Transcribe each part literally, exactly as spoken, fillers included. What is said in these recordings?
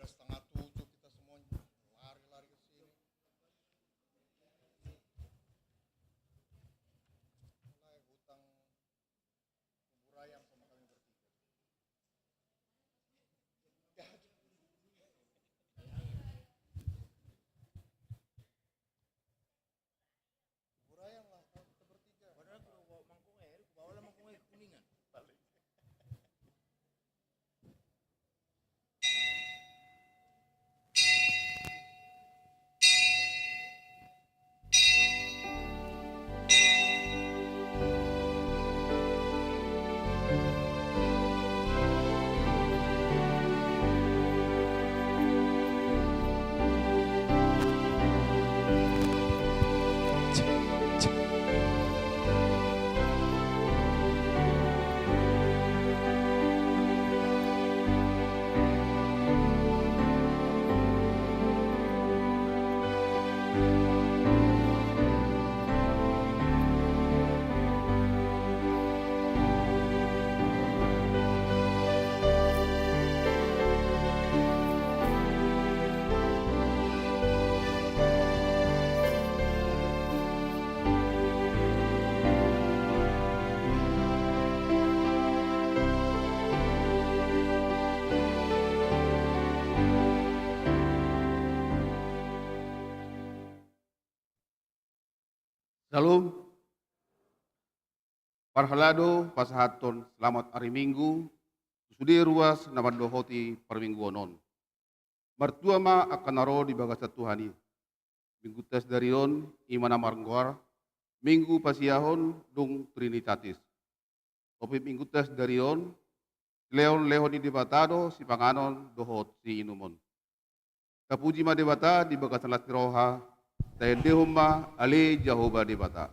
Setengah tujuh kita semuanya lari-lari ke sini. Mulai hutang Kuburayang sama kami bertiga. Kuburayang lah, kalau kita bertiga. Padahal aku bawa mangkok air, aku bawa lah mangkok air Kuningan. Balik. Syalom. Parhalado pasahathon selamat ari Minggu tu sude ruas na mandohoti parmingguon on. Martua ma angka na ro di bagasan Tuhan i. Minggunta sadari on i ma na margoar Minggu Pasiahon dung Trinitatis. Topik Minggunta sadari on, silehonlehon ni Debata do sipanganon dohot siinumon. Tapuji ma Debata di bagasan las ni roha, taendehon ma Ale Jahowa Debata.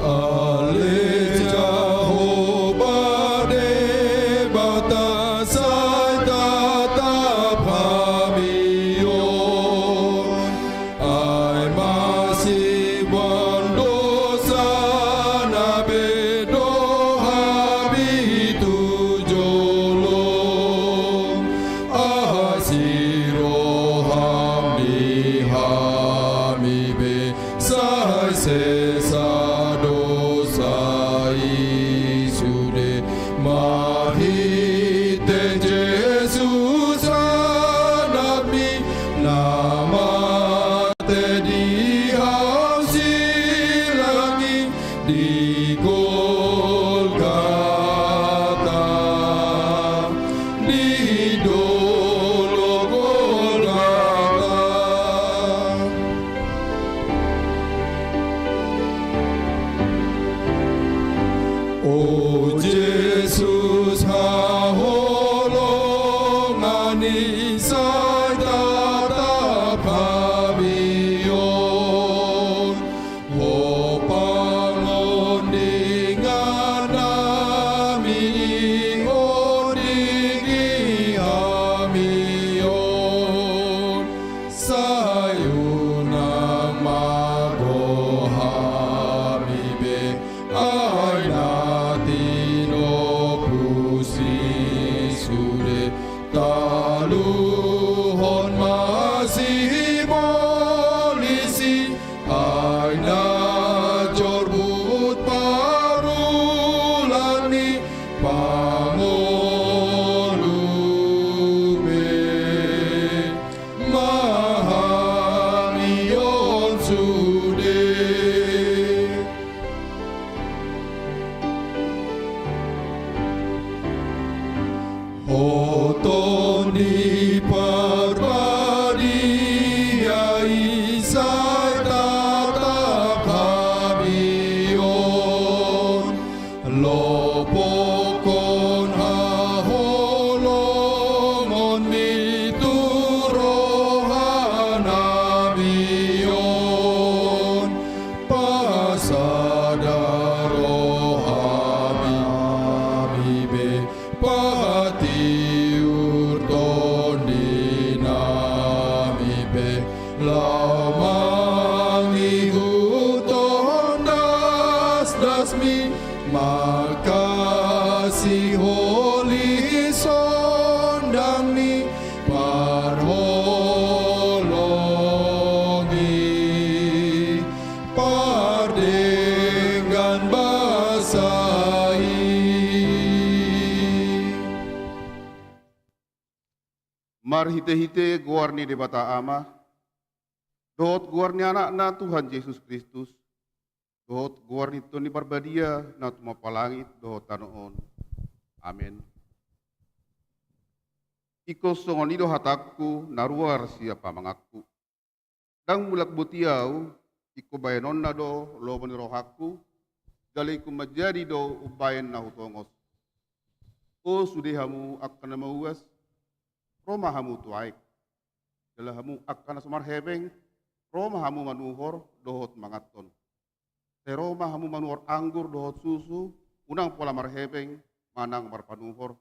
Ale Jahowa Debata sai tatap hami on. Ai masiboan dosa na binoan hami tu jolo. Asi roham di hami be, sai sesa dosa i sude. Marhite Jesus anakmi na mate di hau silang i di Golgata, di dolok Golgata. O Jesus, haholongan i sai tatap hami on. Ho pangondingan nami, i ondingi hami on. Sai unang mago hami be, ai na tinombus i sude. Taluhon ma sibolis i, ai na jorbut parulan ni pangolu be. Ma hami on sude. Ho Tondi Parbadia i sai tatap hami on. Lopokhon haholongonmi tu roha nami on. Pasada roha nami be, patiur tondi nami be, laho ma dasmi, mangkasiholi sondang ni parholong i, pardenggan basa i. Marhitehite goar ni Debata Ama, dohot goar ni Anakna Tuhan Jesus Kristus, dohot goar ni Tondi Parbadia na tumompa langit dohot tano on. Amen. Ingkon songon i do hatangku na ruar sian pamanganku. Ndang mulak boti ahu, ingkon baenonna do lomo ni rohangku, jala ingkon manjadi do umbaen na hutongos. O sude hamu angka na mauas, ro ma hamu tu aek. Jala hamu angka na so marhepeng, ro ma hamu manuhor dohot manganhon. Sai ro ma hamu manuhor anggur dohot susu, unang pola marhepeng manang marpanuhor.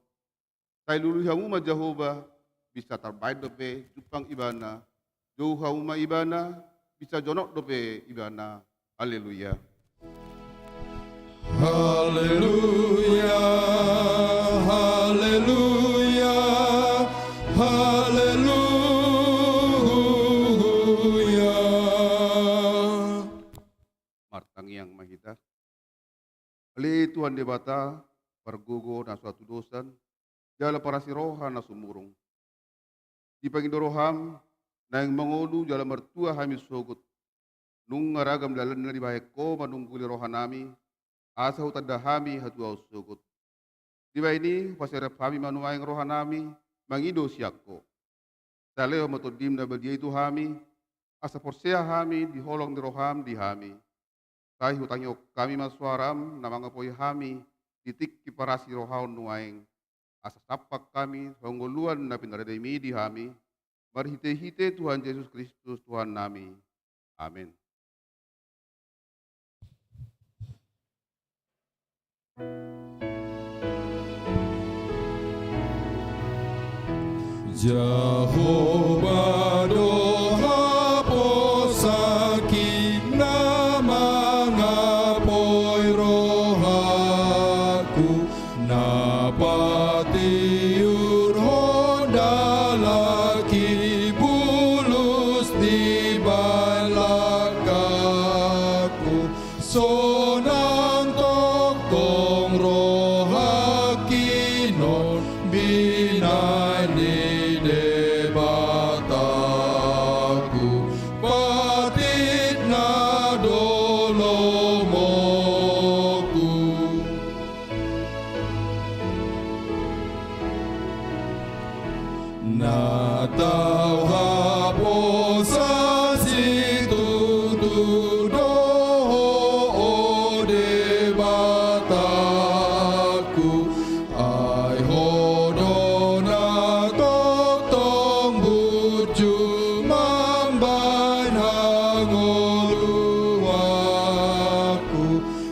Sai lului hamu ma Jahowa, bisa tarbaen dope jumpang Ibana. Jou hamu ma Ibana, bisa jonok dope Ibana. Haleluya. Haleluya, haleluya, haleluya. Martangiang ma hita. Ale Tuhan Debata, pargogo na so hatudosan, jala parasi roha na sumurung. Dipangido roham, naeng mangolu jala martua hami sogot. Nunga ragam dalan na dibahen Ho manungguli rohanami, asa hutanda hami hatuaon sogot. Dibahen i, hupaserep hami ma nuaeng rohanami, mangido sian Ho. Sai lehon ma Tondim na badia i tu hami, asa porsea hami di holong ni roham di hami. Sai hutangihon hami ma suaram na mangapoi hami di tingki parasi roha on nuaeng, asa sampak hami hangoluan na pinarade mi di hami, marhitehite Tuhan Jesus Kristus Tuhannami. Amen. Jahowa do haposaki na mangapoi rohangku, na patiurhon dalan i, bulus dibahen langkangku. Sonang tongtong rohangki non binahen ni Debataku, patik na do lomoku. Na tau haposan situtu do Ho, o Debataku, ai Ho do na tongtong burju mambahen hangoluanku.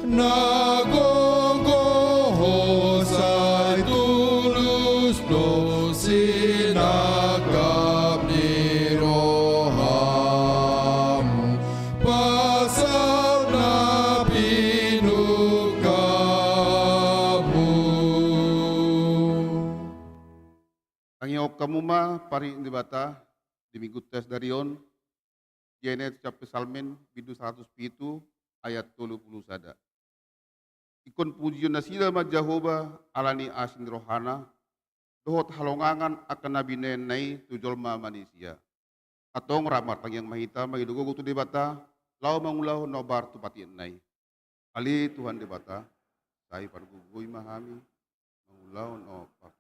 Na gogo Ho sai tulus do sinangkap ni rohamu, pasaut na pinungkamu. Tangihon hamu ma parngoluon ni Debata di Minggunta sadari on, dienet sian Psalmen bindu saratus pitu ayat tolu pulu sada. Ingkon pujion nasida ma Jahowa ala ni asi ni rohana, dohot halongangan angka na binahenna i tu jolma manisia. Antong rap martangiang ma hita mangido gogo tu Debata, laho mangulahon na hombar tu patikna i. Ale Tuhan Debata, sai pargogoi ma hami mangulahon na hombar.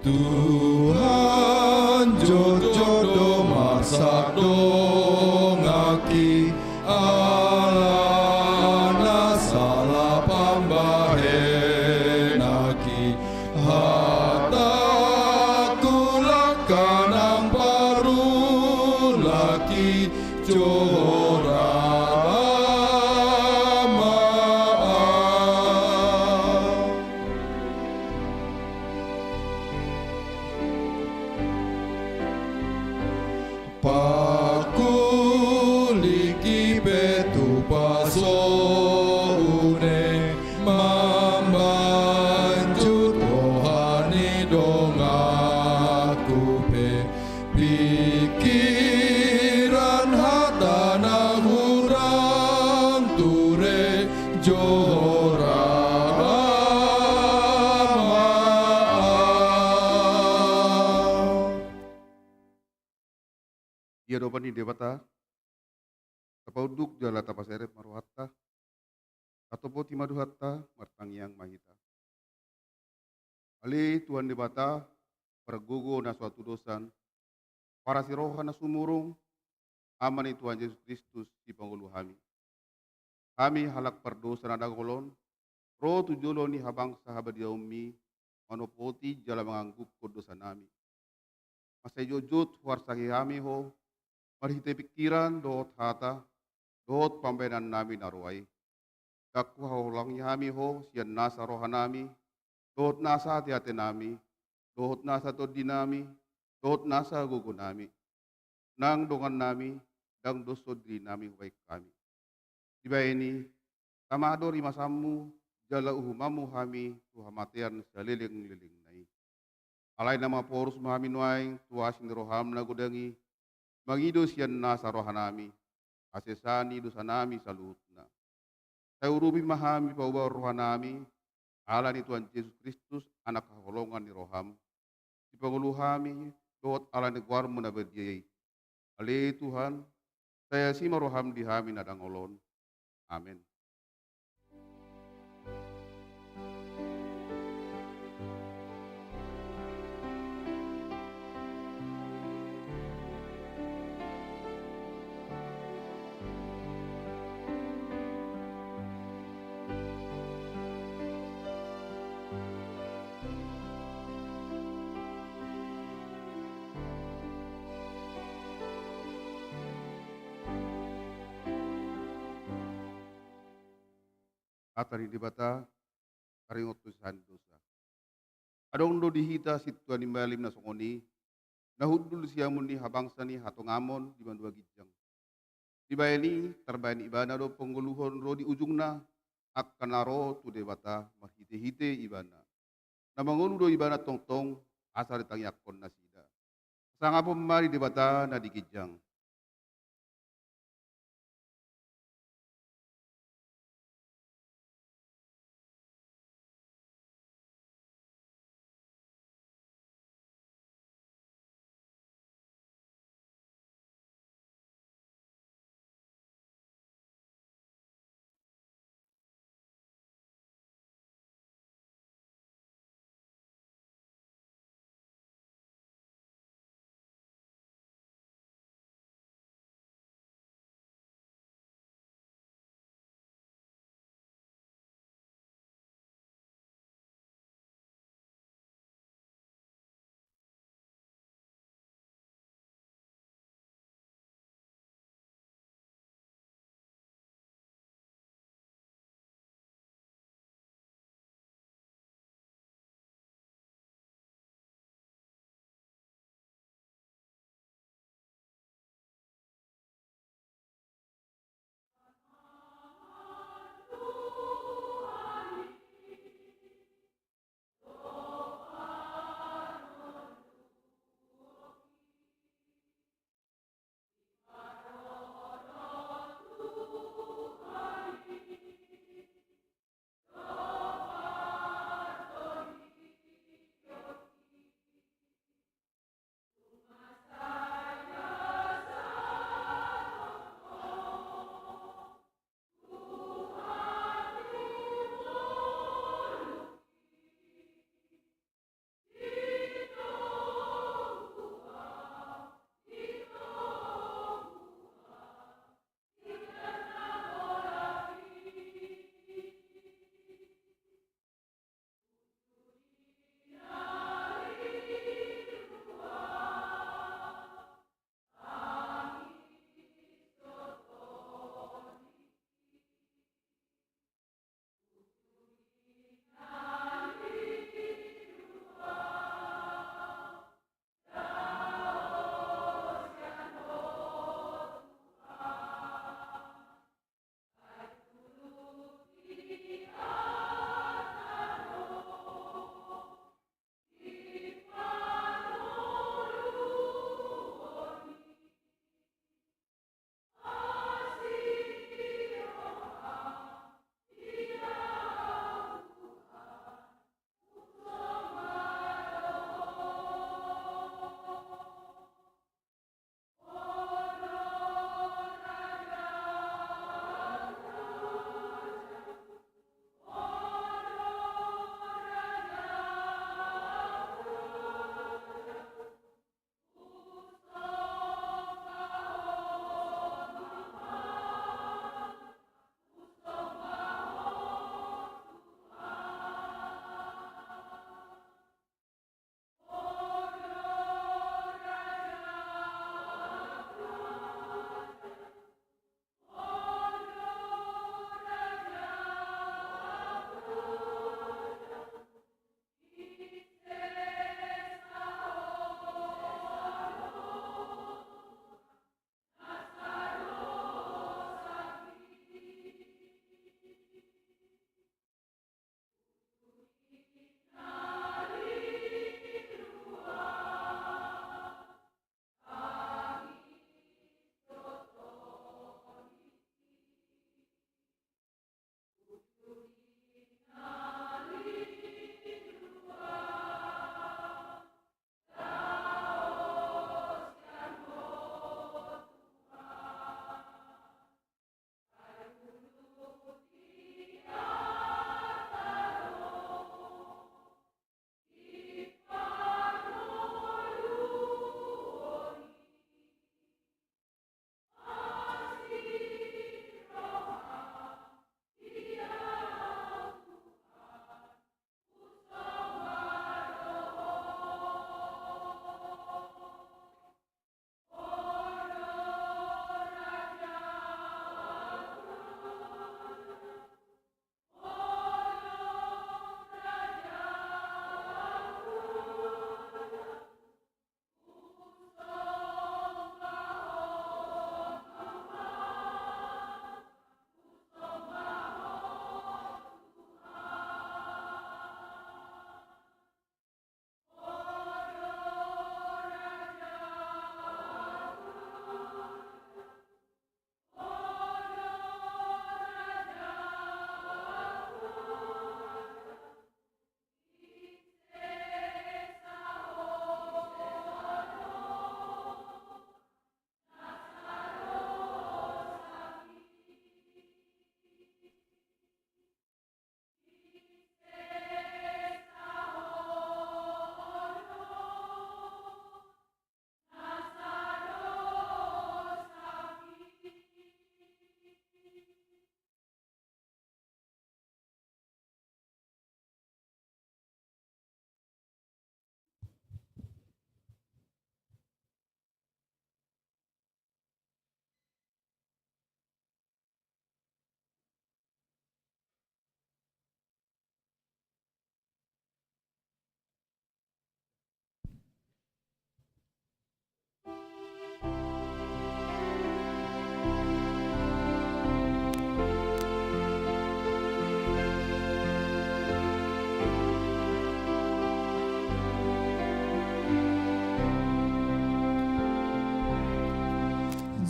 Tuhan, jotjot do marsak donganki, ala na sala pambahenanki. Hatangku langka nang parulangki, jora ma au. Pangkulingi pe tu pasoune, mambanjut roha ni donganku pe, pingkiran hata na hurang ture, jora ma au. Di adopan ni Debata, tapaunduk jala tapaserep ma rohanta, tatopoti ma Tuhanta, martangiang ma hita. Ale Tuhan Debata, pargogo na so hatudosan, parasi roha na sumurung, Ama ni Tuhan Jesus Kristus, sipangolu hami. Hami halak pardosa na dangol on, ro tu jolo ni habangsa habadiaonmi, manopoti jala mangangguphon dosanami. Mansai jotjot huarsahi hami ho, marhite pingkiran dohot hata, dohot pambahenannami na roa i. Ndang huhaholongi hami ho sian nasa rohanami, dohot nasa ateatenami, dohot nasa tondinami, dohot nasa gogonami. Nang dongannami, ndang doshon dirinami hubahen hami. Dibahen i, tama do rimasanmu, jala uhumanmu hami tu hamatean salelenglelengna i. Alai na maporus ma hami nuaeng tu asi ni roham na godang i, mangido sian nasa rohanami hasesaan ni dosanami saluhutna. Sai urupi ma hami paubahon rohanami, ala ni Tuhan Jesus Kristus, Anak haholongan ni roham, sipangolu hami, dohot ala ni goarmu na badia i. Ale Tuhan, sai asi ma roham di hami na dangol on. Amen. Hata ni Debata, taringot tu sesa ni dosa. Adong do di hita sintua ni malim na songon i, na hundul siamun ni habangsa ni hatongamon di banua ginjang. Dibahen i, tarbahen ibana do panggoluhon ro di ujungna, angka na ro tu Debata marhitehite ibana. Na mangolu do ibana tongtong, asa ditangiangkon nasida. Sangapon ma di Debata na di ginjang.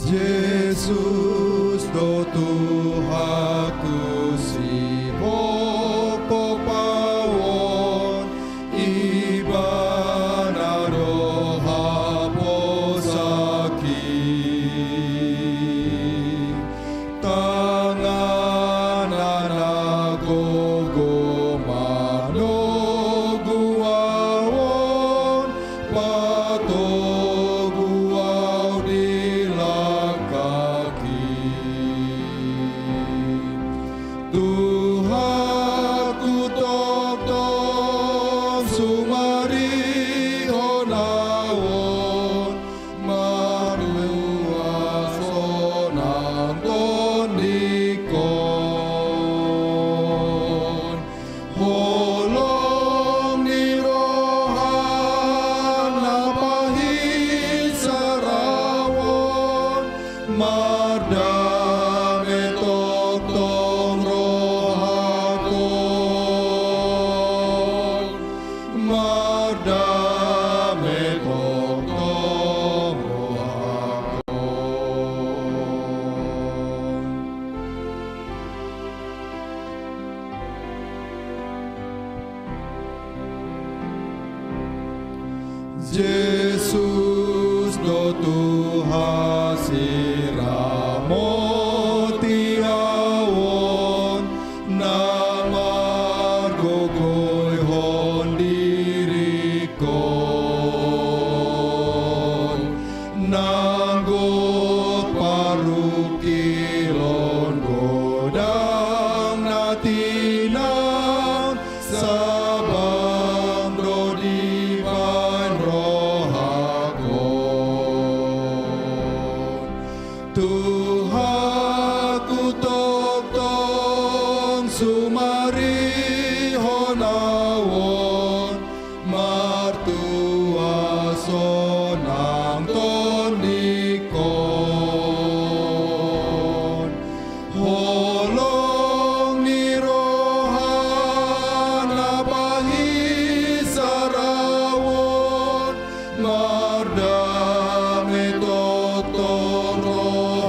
Jesus do Tuhanku sihophop au on, Ibana do haposanki. Tangan-Na na gogo manogu au on, patogu au di langkaki. Tuhanku tongtong sumarihon au on, martua sonang tondikkon. Holong ni roha na pahinsar au on, mardame tongtong rohakon. Mardame tongtong rohakon. Jesus do Tuhan siramoti au on, na margogoihon dirikkon. Nanggo parungkilon godang na tinang, sabang do dibaen rohakon. Tuhanku tongtong sumarihon au on, martua sonang tondikkon. Holong ni roha na pahinsar au on, mardame tongtong rohakon.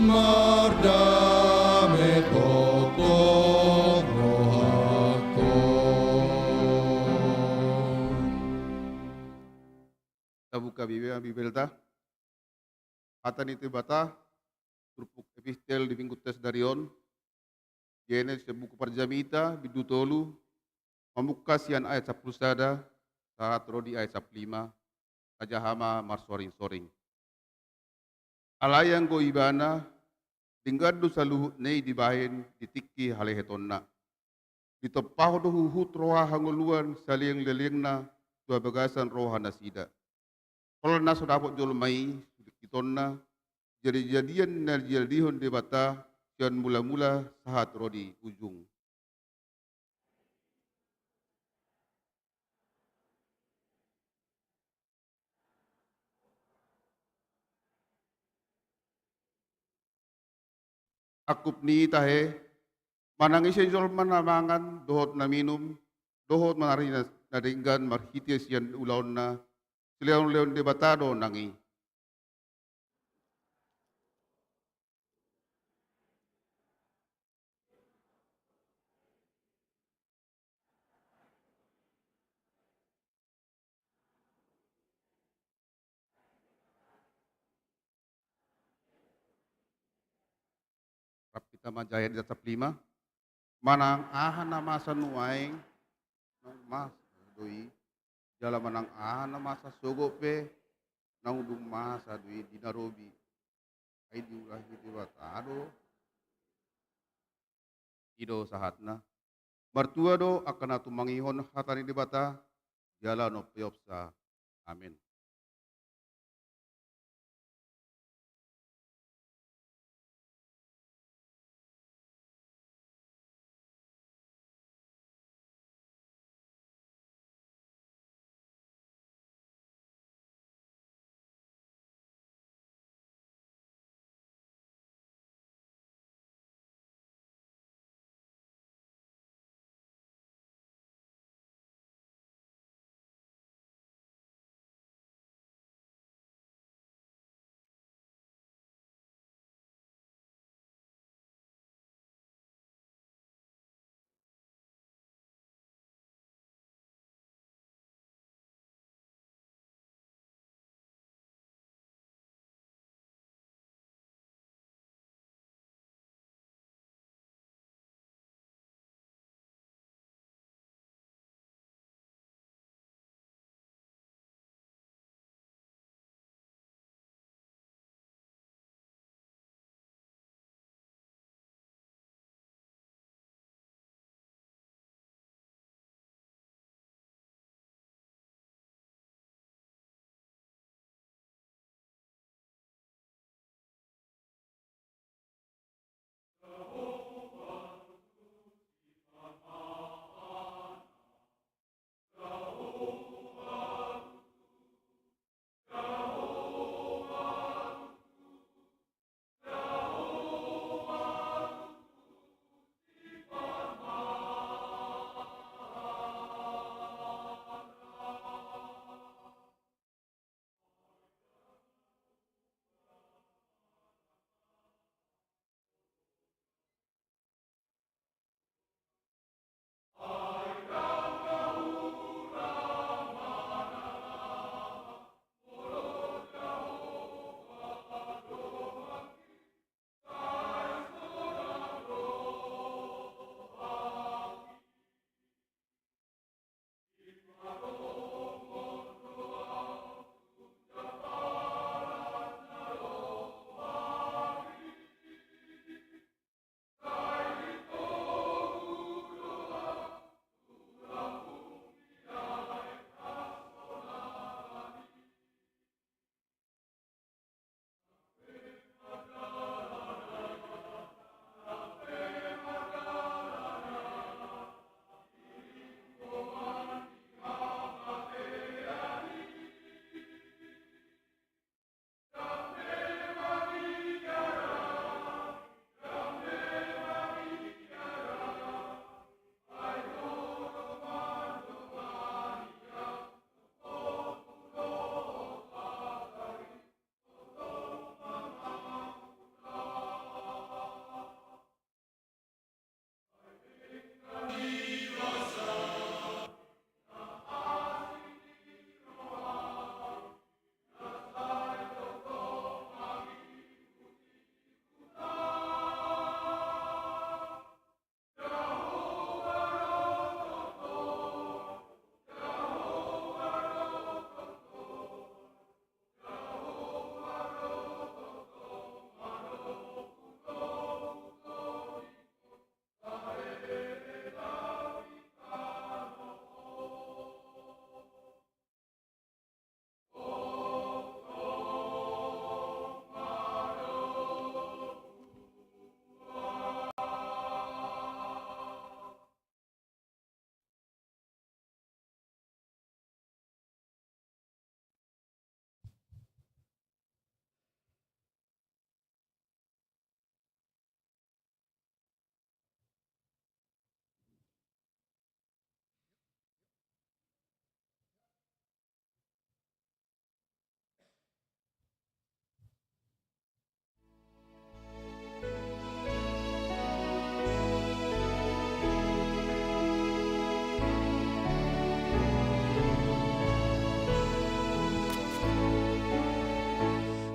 Mardame tongtong rohakon. Tabuka Bibel, Bibelta. Hata ni Debata, turpuk epistel di Minggu Test dari on, Genesis, buku Parjamita, bindu tolu, mamungka sian ayat sampulu sada, sahat ro di ayat sampulu lima, tajaha ma marsoring-soring. Alai anggo Ibana, denggan do saluhutna i dibahen di tingki halehetonna. Ditompahon do huhut roha hangoluan saleleng-lelengna tu habagasan rohanasida. Holan na so dapot jolma i sudingkitonna, jadi-jadian na dijadihon Debata sian mula-mula sahat ro di ujung. Angkup ni i tahe, manang ise jolma na mangan dohot na minum, dohot manari na, na denggan marhite sian ulaonna, silehon-lehon Debata do nang i. Rap hita manjaha di ayat sampulu lima. Manang aha na masa nuaeng, naung masa do i. Jala manang aha na masa sogot pe, naung dung masa do i di na robi. Ai diulahi Debata do. I do sahatna. Martua do angka na tumangihon hata ni Debata, jala na umpeopsa. Amen.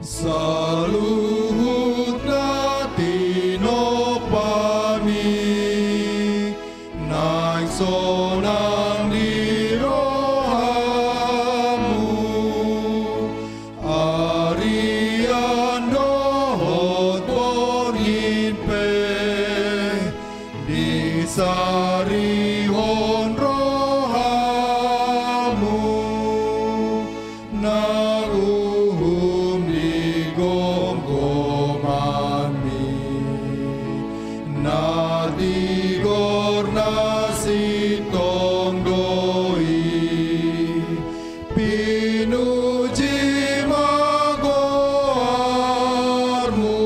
Saluhutna tinompami naeng sonang di rohamu, arian dohot borngin pe disarihon rohamu, na uhum di gomgomanmi, na tigor na sintong do i. Pinuji ma goarmu.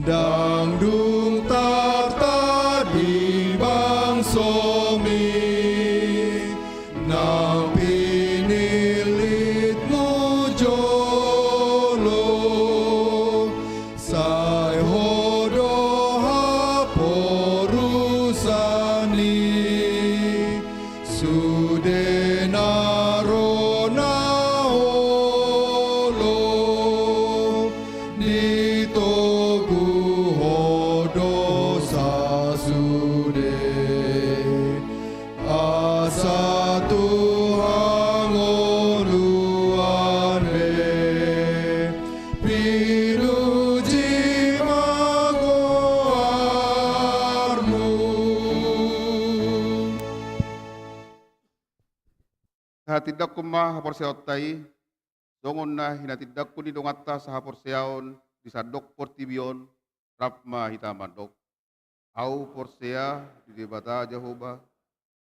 Ndang dung tartading bangsomi, nang pinillitmu jolo, sai Ho do haporusan i. Sude na ro na olo, ditogu Ho do sasude, asa tu hangoluan be. Pinuji ma goarmu. Tahatindangkon ma haporseaonta i, songon na hinatindangkon ni donganta sahaporseaon di sandok portibi on, rap ma hita mandok. Ahu porsea di Debata Jahowa,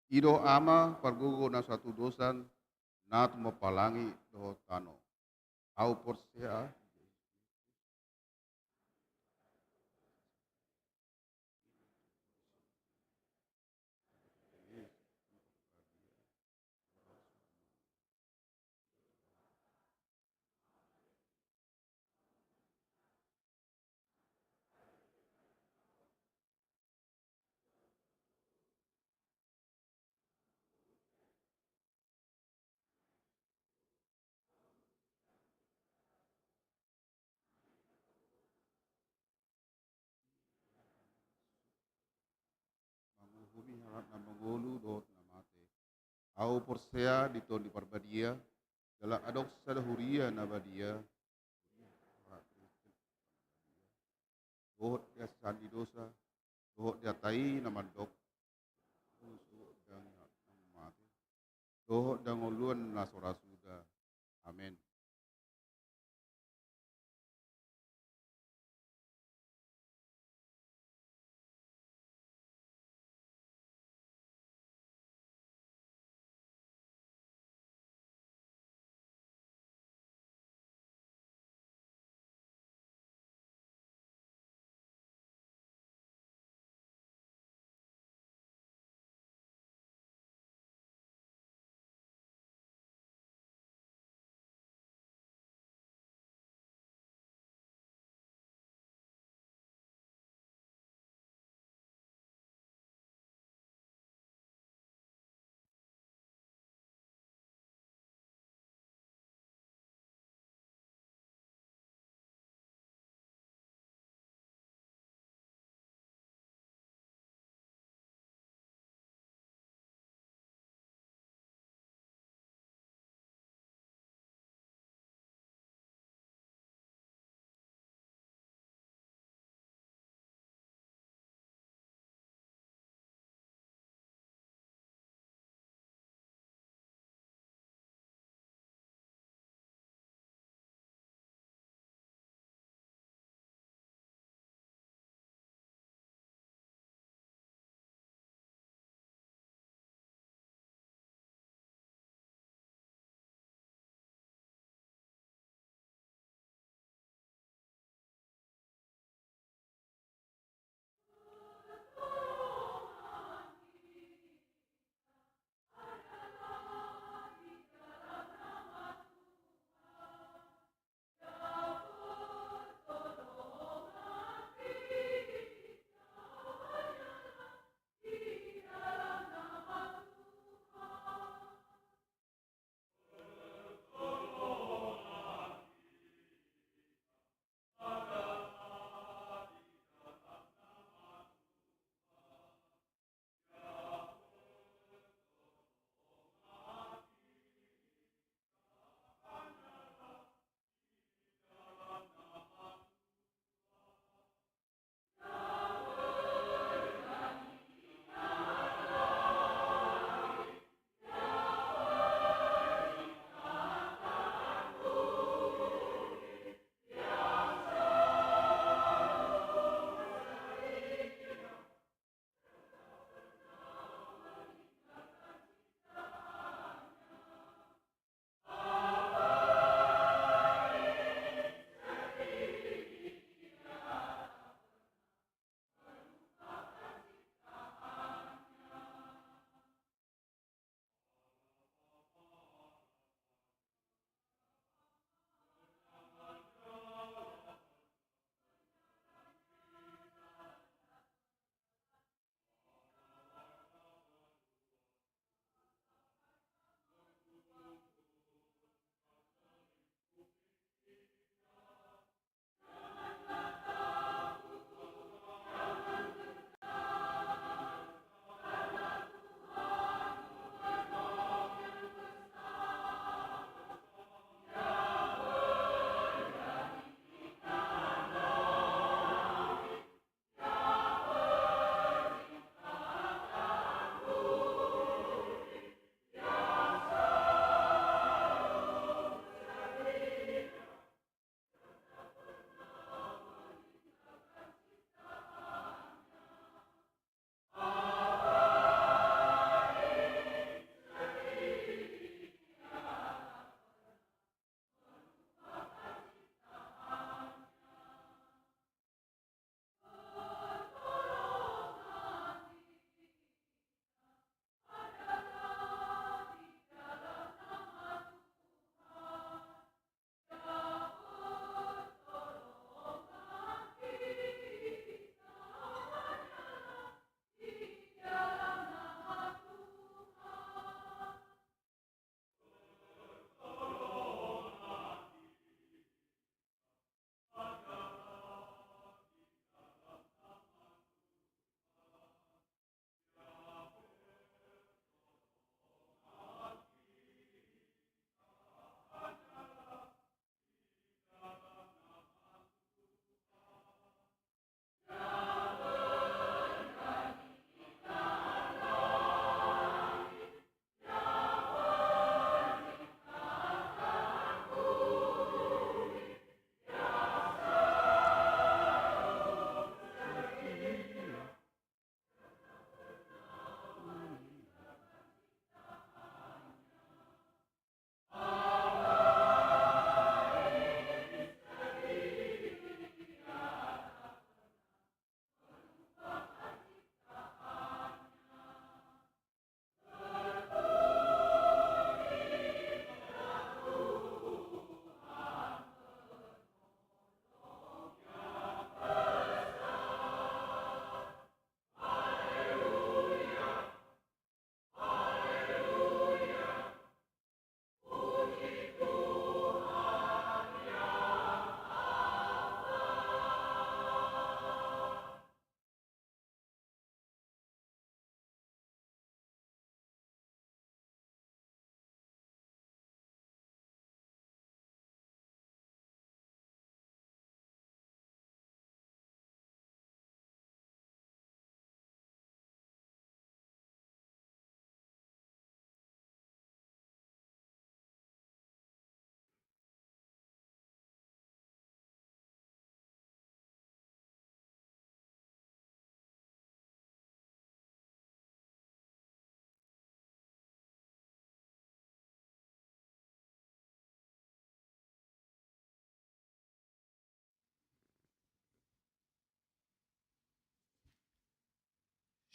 i do Ama pargogo na so hatudosan, na tumompa langit dohot tano. Ahu porsea Manguhumi halak na mangolu dohot na mate. Ahu porsea di Tondi Parbadia, jala adong sada huria na badia, dohot di hasesaan ni dosa, dohot di hata i na mandok, dohot di hangoluan na so ra suda. Amen.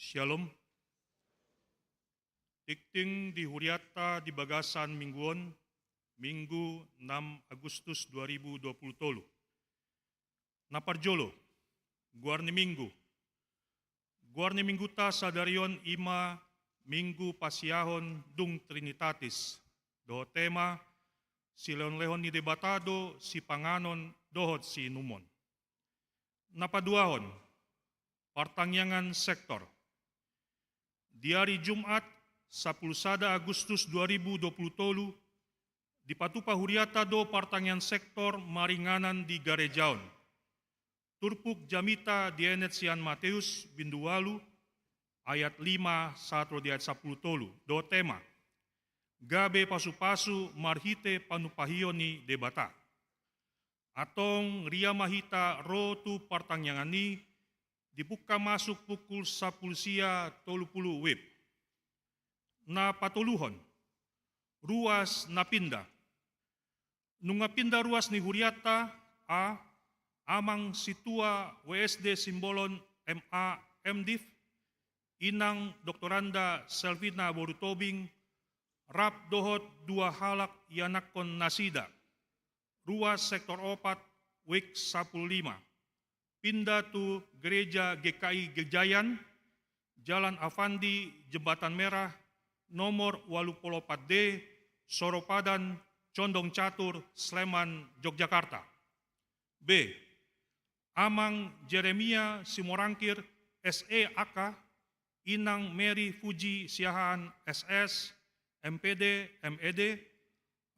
Shalom. Tingting di hurianta di bagasan minggu on, Minggu enam Agustus dua ribu dua puluh tolu. Na parjolo, goar ni minggu. Goar ni mingguta sadari on i ma Minggu Pasiahon dung Trinitatis, dohot tema, silehonlehon ni Debata do sipanganon dohot siinumon. Na paduahon, partangiangan sektor. Di ari Jumat, sampulu sada Agustus dua ribu dua pulu tolu, dipatupa huriata do partangiangan sektor maringanan di gareja on. Turpuk jamita dienet sian Mateus bindu ualu ayat lima sahat ro di ayat sampulu tolu, dohot tema, gabe pasupasu marhite panumpahion ni Debata. Antong ria ma hita ro tu partangiangan i, dipungka masuk pukul sampulu sia tolu pulu wib. Na patoluhon, ruas na pinda. Nunga pinda ruas ni hurianta, a, Amang Situa W S D Simbolon M A M Div, Inang Doktoranda Selvina Borutobing, rap dohot dua halak ianakkon nasida, ruas sektor opat, wik sampulu lima. Pinda tu Gereja G K I Gejayan, Jalan Avandi, Jembatan Merah, nomor ualu pulu opat D, Soropadan, Condong Catur, Sleman, Yogyakarta. B. Amang Jeremia Simorangkir, S E A K, Inang Mary Fuji Siahaan, S S, M P D, M E D,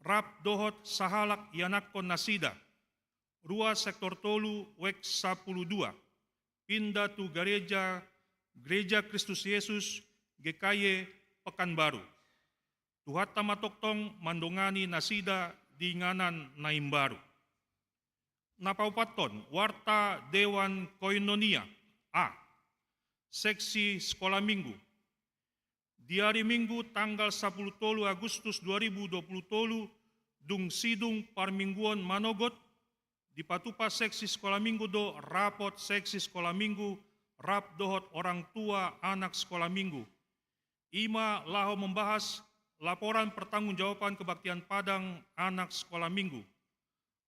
rap dohot sahalak ianakkon nasida, ruas sektor tolu, wik sampulu dua, pinda tu gareja, Gereja Kristus Yesus, G K Y, Pekanbaru. Tuhanta ma tongtong mandongani nasida di inganan na imbaru. Na paopathon, warta Dewan Koinonia. A. Seksi Sekolah Minggu. Di ari Minggu tanggal sampulu tolu Agustus dua ribu dua pulu tolu, dung sidung parmingguon manogot, dipatupa seksi Sekolah Minggu do rapot seksi Sekolah Minggu rap dohot orang tua anak Sekolah Minggu. I ma laho membahas laporan pertanggungjawaban kebaktian padang anak Sekolah Minggu.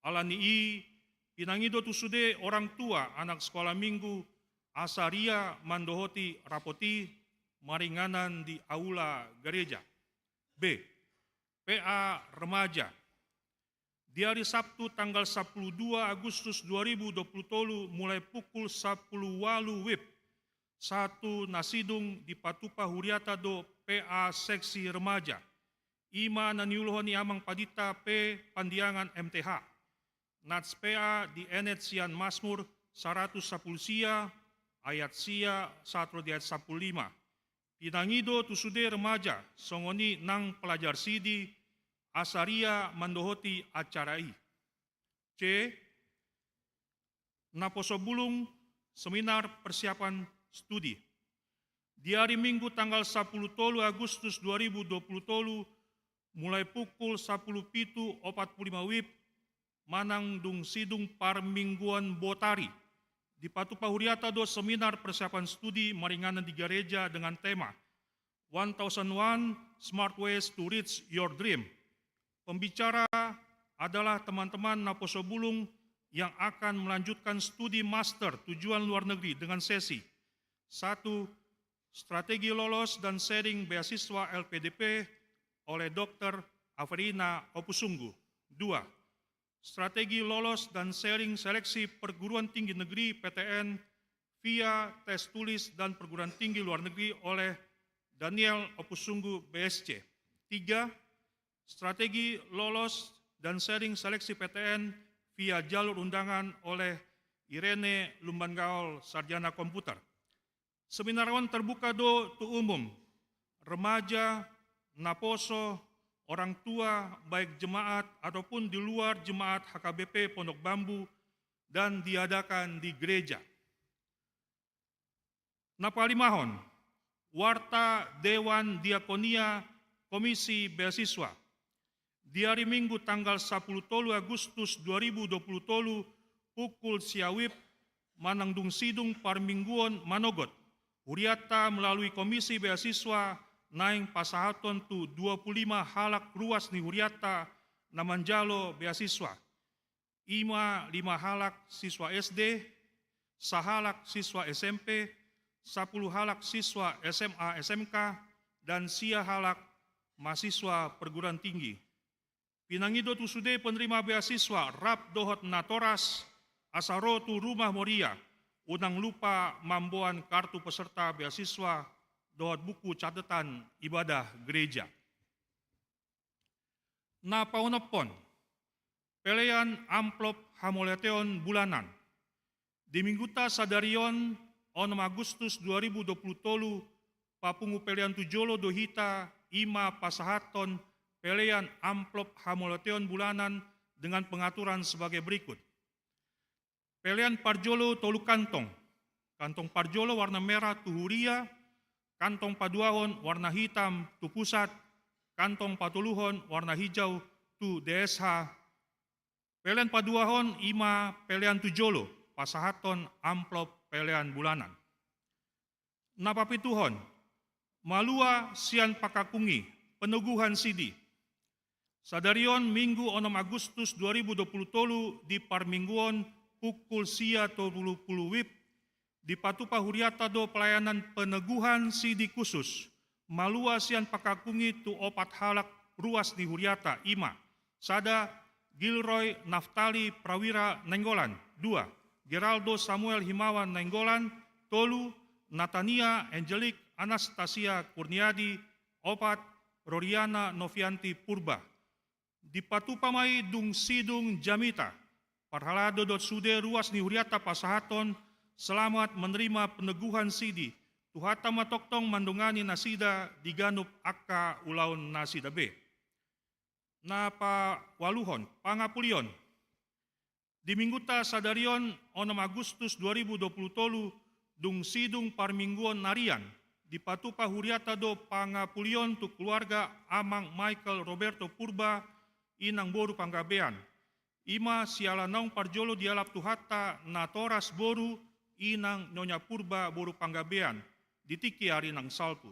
Ala ni i, pinangido tu sude orang tua anak Sekolah Minggu asa ria mandohoti rapot i maringanan di aula gareja. B. P A Remaja. Di ari Sabtu tanggal sampulu dua Agustus dua ribu dua pulu tolu, mulai pukul sampulu ualu wib sahat tu na sidung, dipatupa huriata do P A seksi remaja. I ma na niuluhon ni Amang Pandita P Pandiangan M T H. Nats P A dienet sian Masmur saratus sampulu sia, ayat sia sahat ro di ayat sampulu lima. Pinangido tu sude remaja, songon i nang pelajar sidi, asa ria mandohoti acara i. C. Naposo Bulung, seminar persiapan studi. Di ari Minggu tanggal sampulu tolu Agustus dua ribu dua pulu tolu, mulai pukul sampulu pitu opat pulu lima wib, manang dung sidung parmingguon botari, dipatupa huriata do seminar persiapan studi maringanan di gareja dengan tema One Thousand One Smart Ways to Reach Your Dream. Pembicara adalah teman-teman Naposo Bulung yang akan melanjutkan studi master tujuan luar negeri dengan sesi: satu, strategi lolos dan sharing beasiswa L P D P oleh Doktor Averina Opusunggu. Dua, strategi lolos dan sharing seleksi perguruan tinggi negeri, P T N, via tes tulis dan perguruan tinggi luar negeri oleh Daniel Opusunggu, B S C. Tiga, strategi lolos dan sharing seleksi P T N via jalur undangan oleh Irene Lumban Gaol, sarjana komputer. Seminar on terbuka do tu umum, remaja, naposo, orang tua, baik jemaat ataupun di luar jemaat H K B P Pondok Bambu, dan diadakan di gereja. Na palimahon, warta Dewan Diakonia Komisi Beasiswa. Di ari Minggu tanggal sampulu tolu Agustus dua ribu dua pulu tolu, pukul sia wib, manang dung sidung parmingguon manogot, Hurianta melalui Komisi Beasiswa naeng pasahathon tu dua puluh lima halak ruas ni hurianta na manjalo beasiswa. I ma lima halak siswa S D, sahalak siswa S M P, sapuluh halak siswa S M A S M K, dan sia halak mahasiswa perguruan tinggi. Pinangido tu sude penerima beasiswa rap dohot natoras asa ro tu Rumah Moria, unang lupa mamboan kartu peserta beasiswa dohot buku catatan ibadah gereja. Na paonomhon, pelean amplop hamauliateon bulanan. Di minggunta sadari on, onom Agustus dua ribu dua puluh tolu, papungu pelean tu jolo do hita, i ma pasahathon pelean amplop hamauliateon bulanan dengan pengaturan sebagai berikut. Pelean parjolo tolu kantong. Kantong parjolo warna merah tu huria, kantong paduahon warna hitam tu pusat, kantong patoluhon warna hijau tu D S H. Pelean paduahon i ma pelean tu jolo, pasahathon amplop pelean bulanan. Na papituhon, malua sian pangkangkungi, peneguhan sidi. Sadari on Minggu onom Agustus dua ribu dua puluh tolu di parmingguon pukul sia tolu pulu WIB, dipatupa hurianta do pelayanan peneguhan sidi khusus, malua sian pangkangkungi tu opat halak ruas ni hurianta, i ma: sada, Gilroy Naftali Prawira Nainggolan; dua, Geraldo Samuel Himawan Nainggolan; tolu, Natania Angelic Anastasia Kurniadi; opat, Roriana Novianti Purba. Dipatupa ma i dung sidung jamita. Parhalado dohot sude ruas ni hurianta pasahathon selamat menerima peneguhan sidi. Tuhanta ma tongtong mandongani nasida di ganup angka ulaon nasida be. Na paualuhon, pangapulion. Di minggunta sadari on, onom Agustus dua ribu dua puluh tolu, dung sidung parmingguon narian, dipatupa hurianta do pangapulion tu keluarga Amang Michael Roberto Purba, Inang boru Panggabean. I ma siala naung parjolo dialap Tuhanta natoras boru, Inang Nyonya Purba boru Panggabean, di tingki ari naung salpu.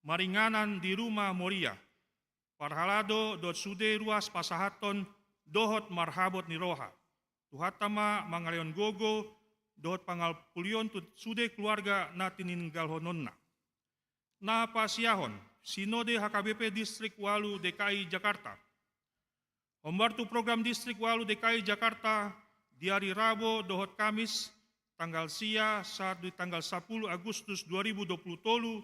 Maringanan di Rumah Moria. Parhalado dohot sude ruas pasahathon dohot marhabot ni roha. Tuhanta ma mangalehon gogo dohot pangapulion tu sude keluarga na tininggalhononna. Na pasiahon, Sinode H K B P Distrik ualu D K I Jakarta. Hombar tu program Distrik ualu D K I Jakarta, di ari Rabo dohot Kamis, tanggal sia sahat di tanggal sapuluh Agustus dua ribu dua puluh tolu,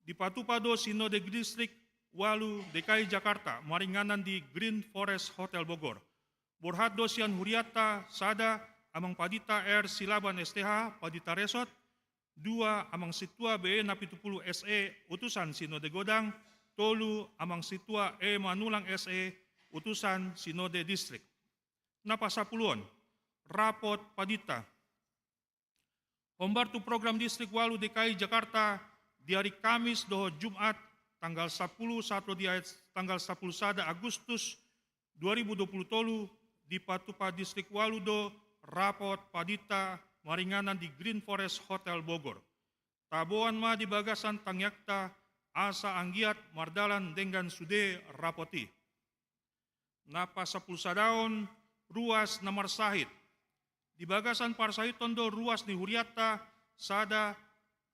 dipatupa do Sinode Distrik ualu D K I Jakarta maringanan di Green Forest Hotel Bogor. Borhat do sian hurianta, sada, Amang Pandita R Silaban S T H, Pandita Resort; dua, Amang Sintua B E Napitupulu S E, Utusan Sinode Godang; tolu, Amang Sintua E Manulang S E, Utusan Sinode Distrik. Na pasapuluhon, rapot pandita. Hombar tu program Distrik ualu D K I Jakarta, di ari Kamis dohot Jumat, tanggal sapuluh sahat ro di ari, tanggal sapuluh sada Agustus dua ribu dua puluh tolu, dipatupa Distrik ualu do rapot pandita maringanan di Green Forest Hotel Bogor. Taboan ma di bagasan tangiangta asa anggiat mardalan denggan sude rapot i. Na pasapuluh sadaon, ruas na marsahit. Di bagasan parsahiton do ruas ni hurianta, sada,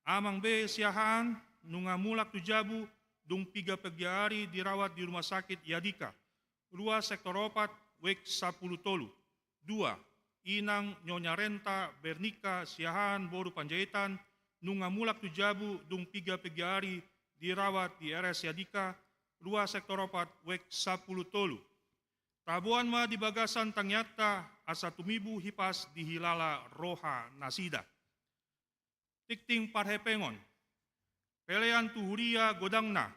Amang B Siahaan, nunga mulak tu jabu, dung piga-piga ari dirawat di rumah sakit Yadika. Ruas sektor opat, wik sapuluh tolu. Dua, Inang Nyonya Renta Bernika Siahaan boru Panjaitan, nunga mulak tu jabu, dung piga-piga ari dirawat di R S Yadika, ruas sektor opat, wik sapuluh tolu. Taboan ma di bagasan tangiangta asa tumibu hipas dihilala roha nasida. Tingting parhepengon. Pelean tu huria godangna,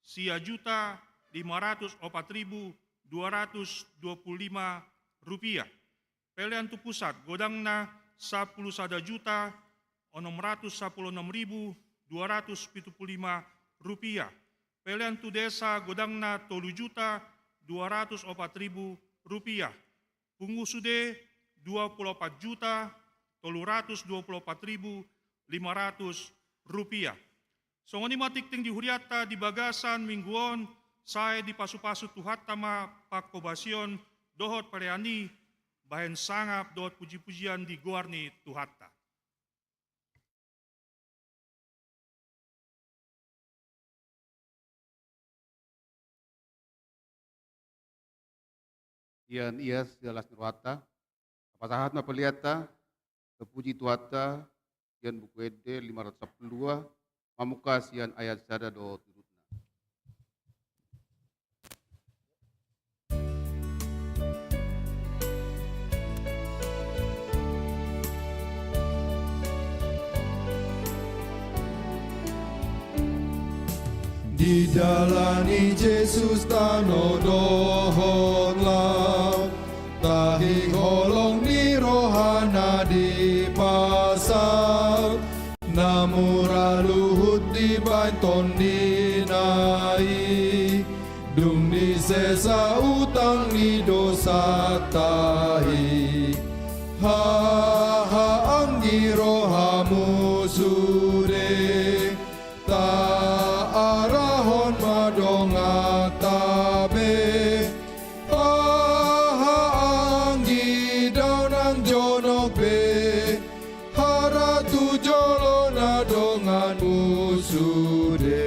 sia juta lima ratus opat ribu dua ratus dua puluh lima rupiah. Pelean tu pusat godangna, sapuluh sada juta onom ratus sapuluh onom ribu dua ratus pitu puluh lima rupiah. Pelean tu desa godangna, tolu juta dua ratus opat ribu rupiah. Pungu sude, dua puluh opat juta tolu ratus dua puluh opat ribu lima ratus rupiah. Songon i ma tingting di hurianta di bagasan minggu on, sai dipasupasu Tuhanta ma panghobasion dohot parean i, bahen sangap dohot pujipujian di goar ni Tuhanta. Sian ias las ni rohanta, tapasahat ma peleanta, tapuji Tuhanta, sian Buku Ende lima ratus sampulu dua, mamungka sian ayat sada dohot udutna. Didalani Jesus tano dohot laut, tahi holong ni rohana dipasal, na mura luhut dibahen tondina i, dung disesa utang ni dosanta i. Haha anggi rohamu sude, taarahon ma donganta be. Haha anggi daonan jonok be, hara tu jolo na donganmu sude.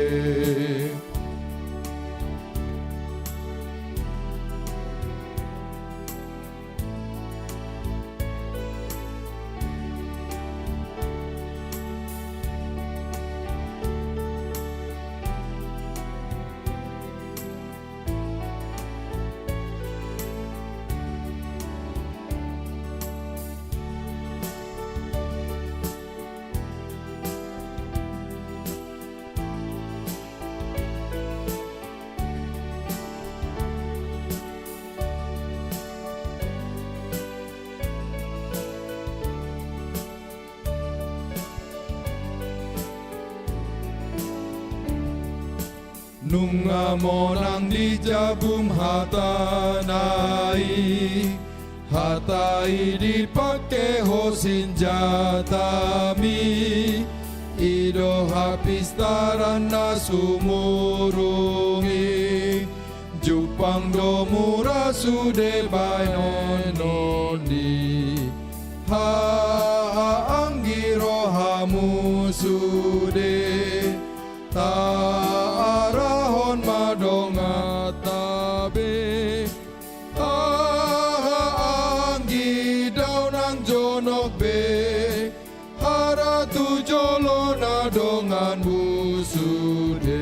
Nunga monang dijabum hatana i, hata i dipangke ho sinjatami, i do hapistaran na sumurung i. Jumpang do mura sude bahenon i. Haha anggi rohamu sude, taarahon ma donganta be. Haha anggi daonan jonok be, hara tu jolo na donganmu sude.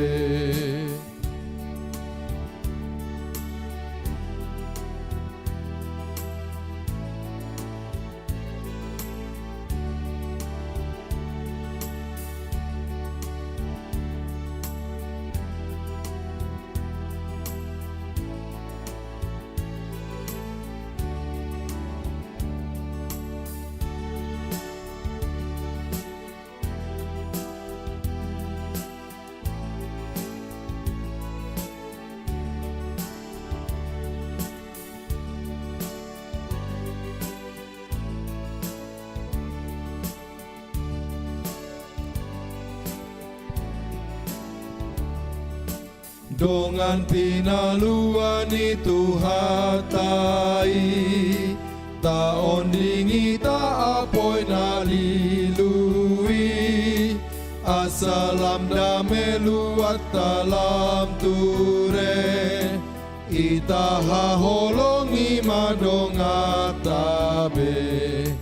Dongan pinalua ni Tuhanta i, taondingi taapoi na lilu i, asa lam dame luat ta lam ture, itaha holongi ma donganta be.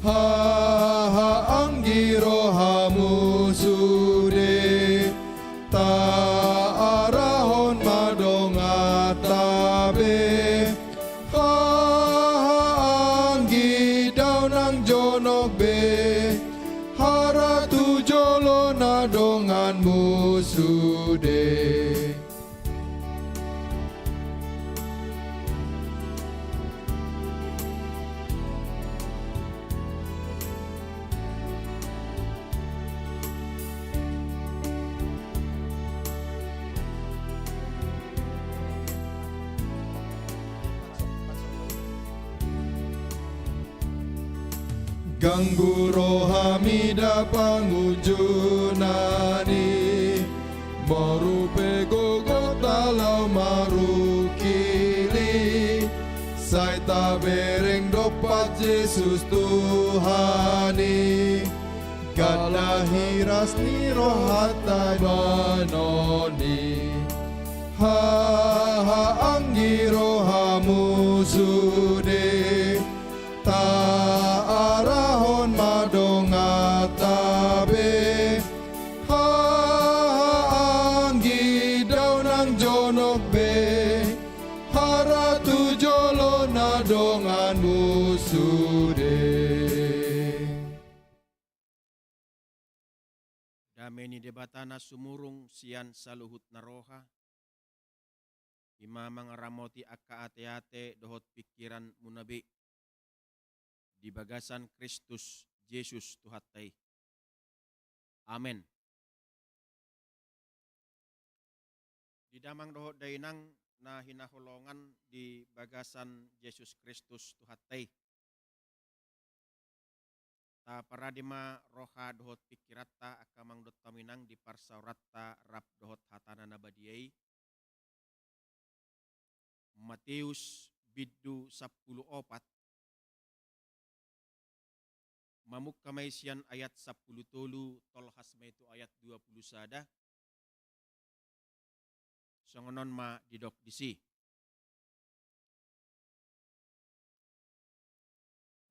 Haha anggi rohamu sude, taarahon ma donganta be. Haha anggi daonan jonok be, hara tu jolo na donganmu sude. Ganggu roham mida pangunjunan i, moru pe gogo ta laho marungkil i, sai tabereng dompak Jesus Tuhan i. Ganda hiras ni rohanta banon i. Haha, anggi rohamu sude taarahon ma donganta be. Haha, anggi, dao nang jonok be, hera tu jolo na donganmu sude. Dame ni Debata na sumurung sian saluhut na roha, i ma mangaramoti angka ateate dohot pingkiranmuna be di bagasan Kristus Jesus Tuhanta i. Amen. Di damang dohot dainang na hinaholongan di bagasan Jesus Kristus Tuhanta i, taparade ma roha dohot pingkiranta angka amang dohot inang di parsaoranta rap dohot hatana na badia i. Mateus bindu sampulu opat, mamungka ma i sian ayat sampulu tolu, tolhas ma i tu ayat dua pulu sada. Songon on ma didok disi.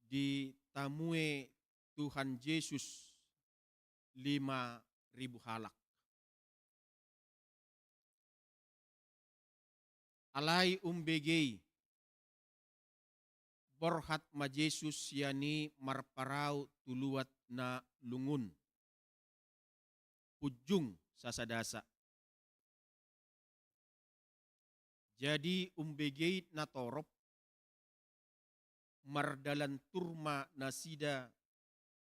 Ditamue Tuhan Jesus lima ribu halak. Alai umbege i, borhat ma Jesus sian i marparau tu luat na lungun, punjung sasadasa. Jadi umbege i natorop, mardalan tur ma nasida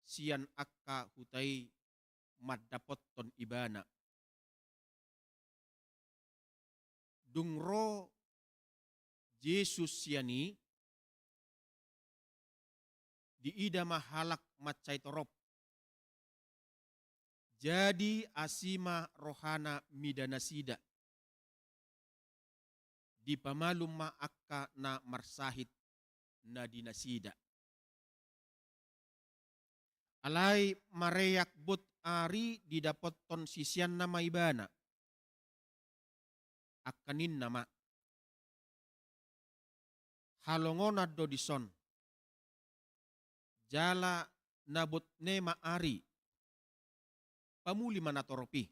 sian angka huta i mandapothon Ibana. Dung ro Jesus sian i, diida ma halak mansai torop. Jadi asi ma rohana mida nasida. Dipamalum ma angka na marsahit na di nasida. Alai mareak bot ari didapothon siseanna ma Ibana. Angka ninna ma, halongonan do dison, jala na bot ne ma ari, pamuli ma natorop i.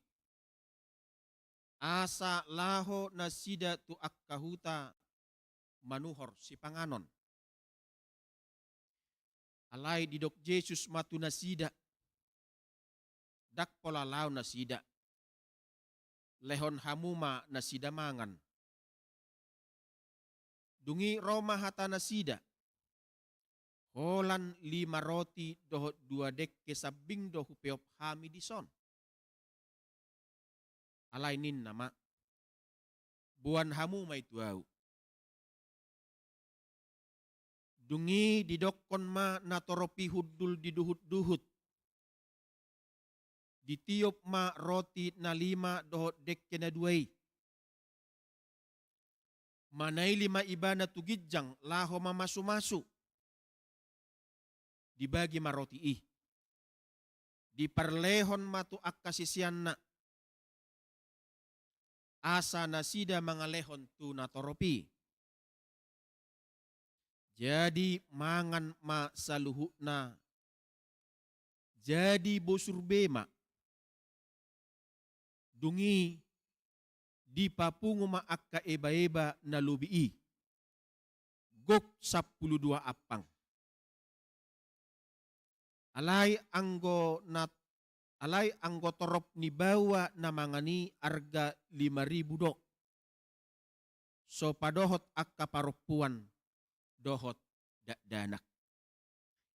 Asa laho nasida tu angka huta manuhor sipanganon. Alai didok Jesus ma tu nasida, ndang pola laho nasida, lehon hamu ma nasida mangan. Dung i ro ma hata nasida, holan lima roti dohot dua dengke sambing do hupeop hami dison. Alai ninna ma, boan hamu ma i tu ahu. Dung i didokkon ma natorop i hundul di duhutduhut. Ditiop ma roti na lima dohot dengke na dua i. Manaili ma Ibana tu ginjang laho mamasumasu. Dibagi ma roti i. Diparlehon ma tu angka siseanna, asa nasida mangalehon tu natorop i. Jadi mangan ma saluhutna, jadi bosur be ma. Dung i dipapungu ma angka ebaeba na lobi i, gok sampulu dua ampang. Alai anggo na, alai anggo torop ni baoa na mangan i arga lima ribu do, so padohot angka parompuan dohot dakdanak.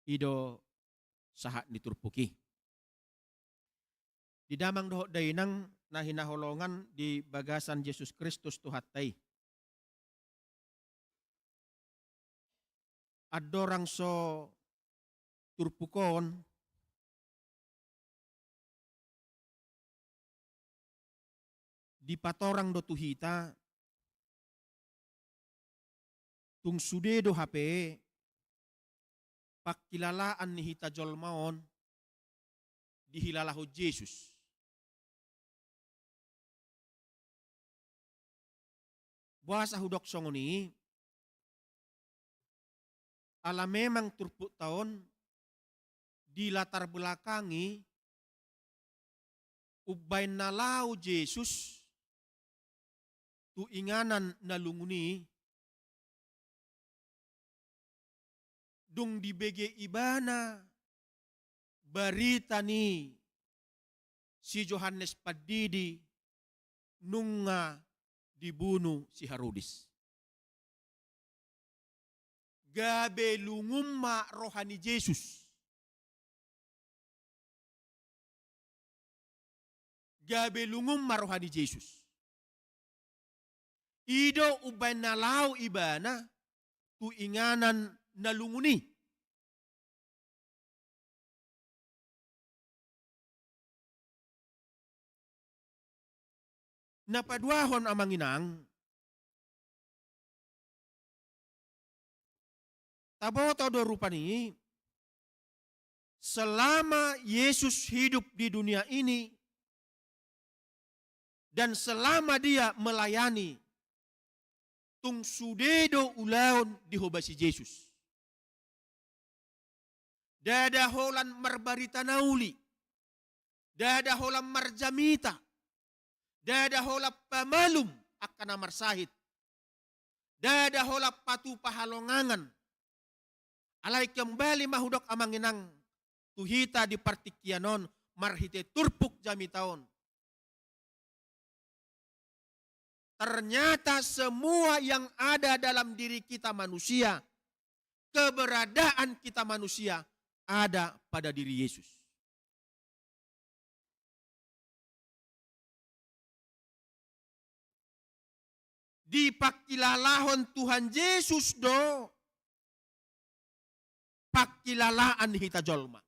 I do sahat ni turpuk i. Di damang dohot dainang na hinaholongan di bagasan Jesus Kristus Tuhanta i. Andorang so turpuk on dipatorang do tu hita, tung sude do hape pangkilalaan ni hita jolma on dihilalahon Jesus. Boasa hudok songon i? Ala memang turpukta on dilatar belakangi umbaen na laho Jesus tu inganan na lungun i, dung dibege ibana barita ni si Johannes Pandidi nunga dibunu si Harodis. Gabe lungun ma roha ni Jesus. Gabe lungun ma roha ni Jesus. I do umbaen na laho ibana tu inganan na lungun i. Na paduahon, amang inang, taboto do rupani, selama Yesus hidup di dunia ini dan selama Dia melayani, tung sude do ulaon dihobasi Jesus. Ndada holan marbarita na uli, ndada holan marjamita, ndada holan pamalum angka na marsahit, ndada holan patupa halongangan. Alai kembali ma hudok, amang inang, tu hita di partingkian on marhite turpuk jamita on. Ternyata semua yang ada dalam diri kita manusia, keberadaan kita manusia, ada pada diri Yesus. Dipangkilalahon Tuhan Jesus do pangkilalaan hita jolma.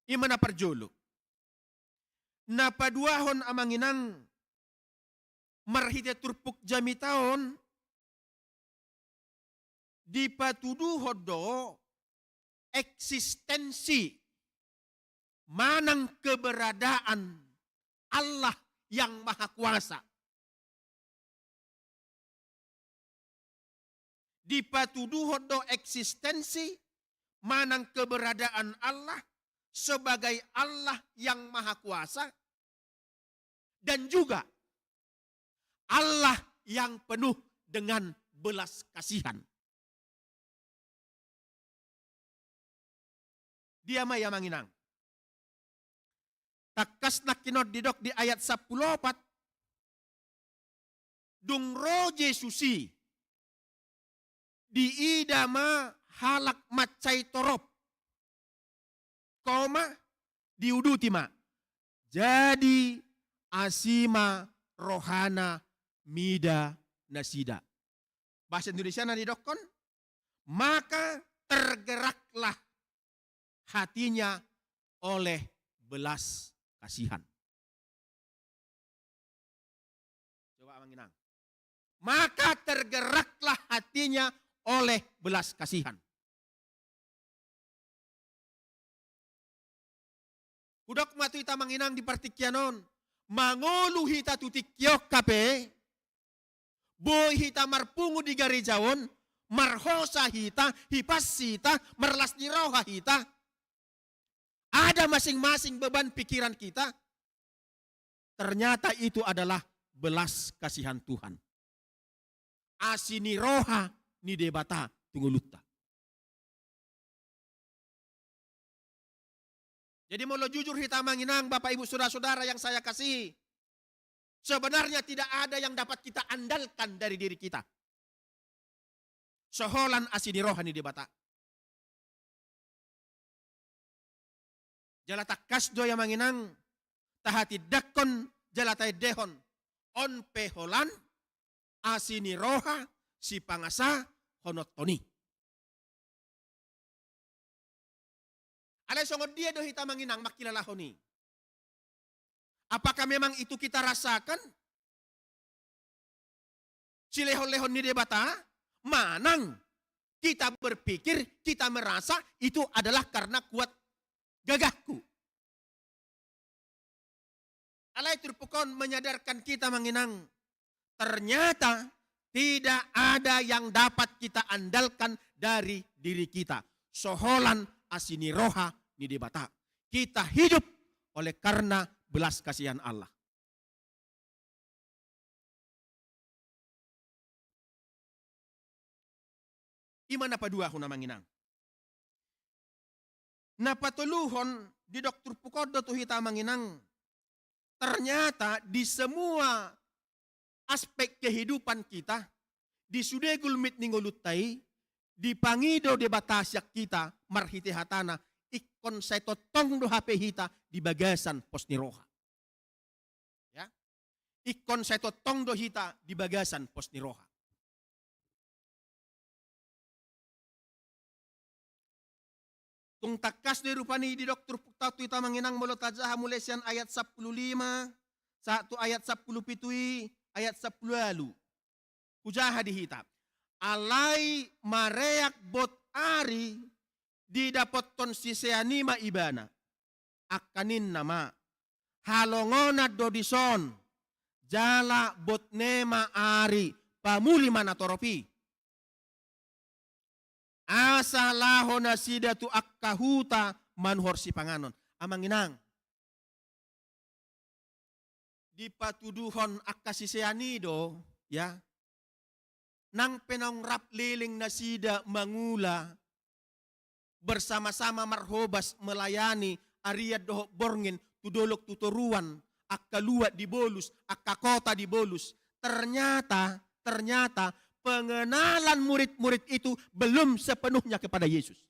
I ma na parjolo. Na paduahon, amang inang, marhite turpuk jamita on, dipatuduhon do eksistensi manang keberadaan Allah yang Maha Kuasa. Dipatuduhon do eksistensi manang keberadaan Allah sebagai Allah yang Maha Kuasa dan juga Allah yang penuh dengan belas kasihan. Dia ma i, amang inang. Tangkas nangkin on didok di ayat sampulu opat, dung ro Jesus i, diida ma halak mansai torop. Koma, diuduti ma. Jadi asi ma rohana mida nasida. Bahasa Indonesia na didokkon, maka tergeraklah hatinya oleh belas kasihan. Coba, amang inang. Maka tergeraklah hatinya oleh belas kasihan. Hudok ma tu hita, amang inang, di partingkian on, mangolu hita tu tingki on hape, boi hita marpungu di gareja on, marhosa hita, hipas hita, marlas ni roha hita, ada masing-masing beban pikiran kita, ternyata itu adalah belas kasihan Tuhan. Asi ni roha ni Debata tu ngolunta. Jadi, molo jujur hita, amang inang, bapak ibu, saudara-saudara yang saya kasihi, sebenarnya tidak ada yang dapat kita andalkan dari diri kita. So holan asi ni roha ni Debata. Jala tangkas do i, amang inang, tahatindangkon jala taendehon, on pe holan asi ni roha, sipangasa, silehonothon i. Alai songon dia do hita, amang inang, mangkilalahon i? Apakah memang itu kita rasakan? Silehon-lehon ni Debata, manang kita berpikir, kita merasa itu adalah karena kuat gagahku. Alai turpuk on menyadarkan kita, amang inang, ternyata tidak ada yang dapat kita andalkan dari diri kita. Soholan asi ni roha ni Debata. Kita hidup oleh karena belas kasihan Allah. I ma na paduahon, amang inang. Na patoluhon, didok turpuk on do tu hita, amang inang. Ternyata di semua aspek kehidupan kita, di sude gulmit ni ngolunta i, dipangido Debata sian hita marhite hatana, ingkon sai tongtong do hape hita di bagasan pos ni roha. Ya. Ingkon sai tongtong do hita di bagasan pos ni roha. Tung tangkas do i rupani didok turpukta tu hita, amang inang, molo tajaha mulai sian ayat sampulu lima sahat tu ayat sampulu pitu i, ayat sampulu ualu. Hujaha di hita. Alai mareak bot ari didapothon sisean i ma ibana. Angka ninna ma, halongonan do dison, jala botne ma ari, pamuli ma natorop i. Asa laho nasida tu angka huta manuhor sipanganon. Amang inang, dipatuduhon angka sisean i do, ya. Nang pe naung rap leleng nasida mangula, bersama-sama marhobas melayani arian dohot borngin tu dolok tu toruan, angka luat dibolus, angka kota dibolus. Ternyata, ternyata pengenalan murid-murid itu belum sepenuhnya kepada Yesus.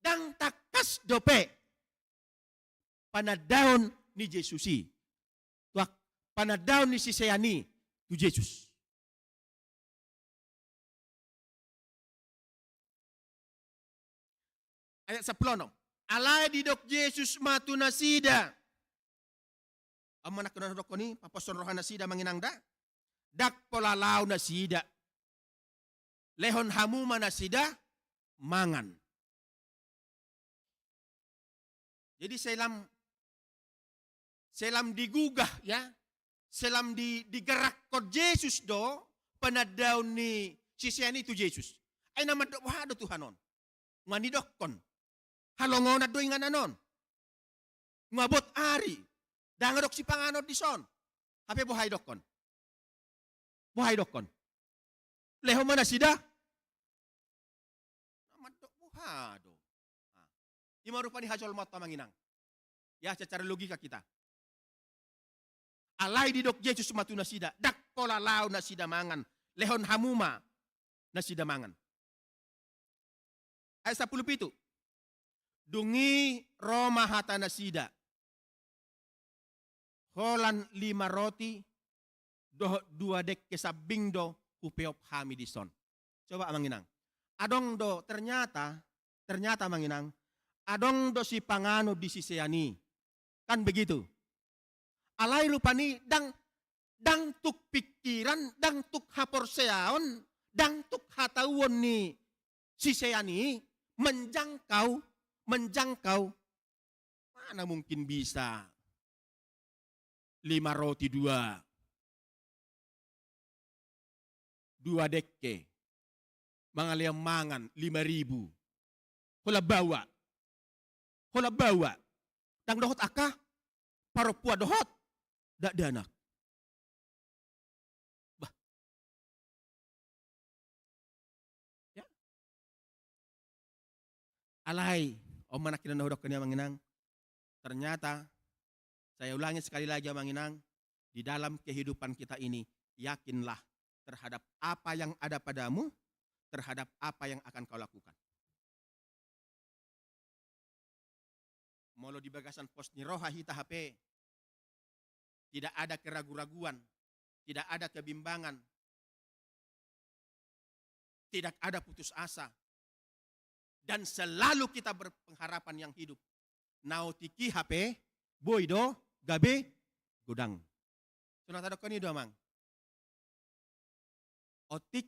Ndang tangkas dope panandaon ni Jesus i. Tu ak-, panandaon ni sisean i tu Jesus. Ayat sampulu onom. Alai didok Jesus ma tu nasida. Ama na hudokkon i, paposhon roha nasida, amang inang, da. Ndang pola laho nasida. Lehon hamu ma nasida mangan. Jadi selam, selam digugah, ya, selam di, digerakkon Jesus do panandaon ni sisean i tu Jesus. Ai na mandok boha do Tuhan on? Nunga nidokkon halongonan do inganan on. Nunga bot ari, ndang adong sipanganon dison. Hape boha idokkon? Boha idokkon? Lehon ma nasida. Na mandok boha do? Ah. I ma rupani hajolmaonta, amang inang. Ya, secara logika kita. Alai didok Jesus ma tu nasida, ndang pola laho nasida mangan, lehon hamu ma nasida mangan. Ayat sampulu pitu. Dung i ro ma hata nasida, holan lima roti dohot dua dengke sambing do hupeop hami dison. Coba, amang inang. Adong do ternyata, ternyata, amang inang, adong do sipanganon di sisean i. Kan begitu. Alai rupani ndang, ndang tuk pikiran, ndang tuk haporseaon, ndang tuk hatauon ni sisean i menjangkau, menjangkau, mana mungkin bisa lima roti dua, dua dengke, mangalean mangan lima ribu. Holan baoa. Holan baoa. Ndang dohot angka parompuan dohot dakdanak. Bah. Ya. Alai, on ma nangkin na hudokkon i, amang inang. Ternyata, saya ulangi sekali lagi, amang inang, di dalam kehidupan kita ini, yakinlah terhadap apa yang ada padamu, terhadap apa yang akan kau lakukan. Molo di bagasan pos ni roha hita hape, tidak ada keragu-raguan, tidak ada kebimbangan. tidak ada putus asa, dan selalu kita berpengharapan yang hidup. Na otik i hape, boi do gabe godang. So na tadokkon i do, amang. Otik,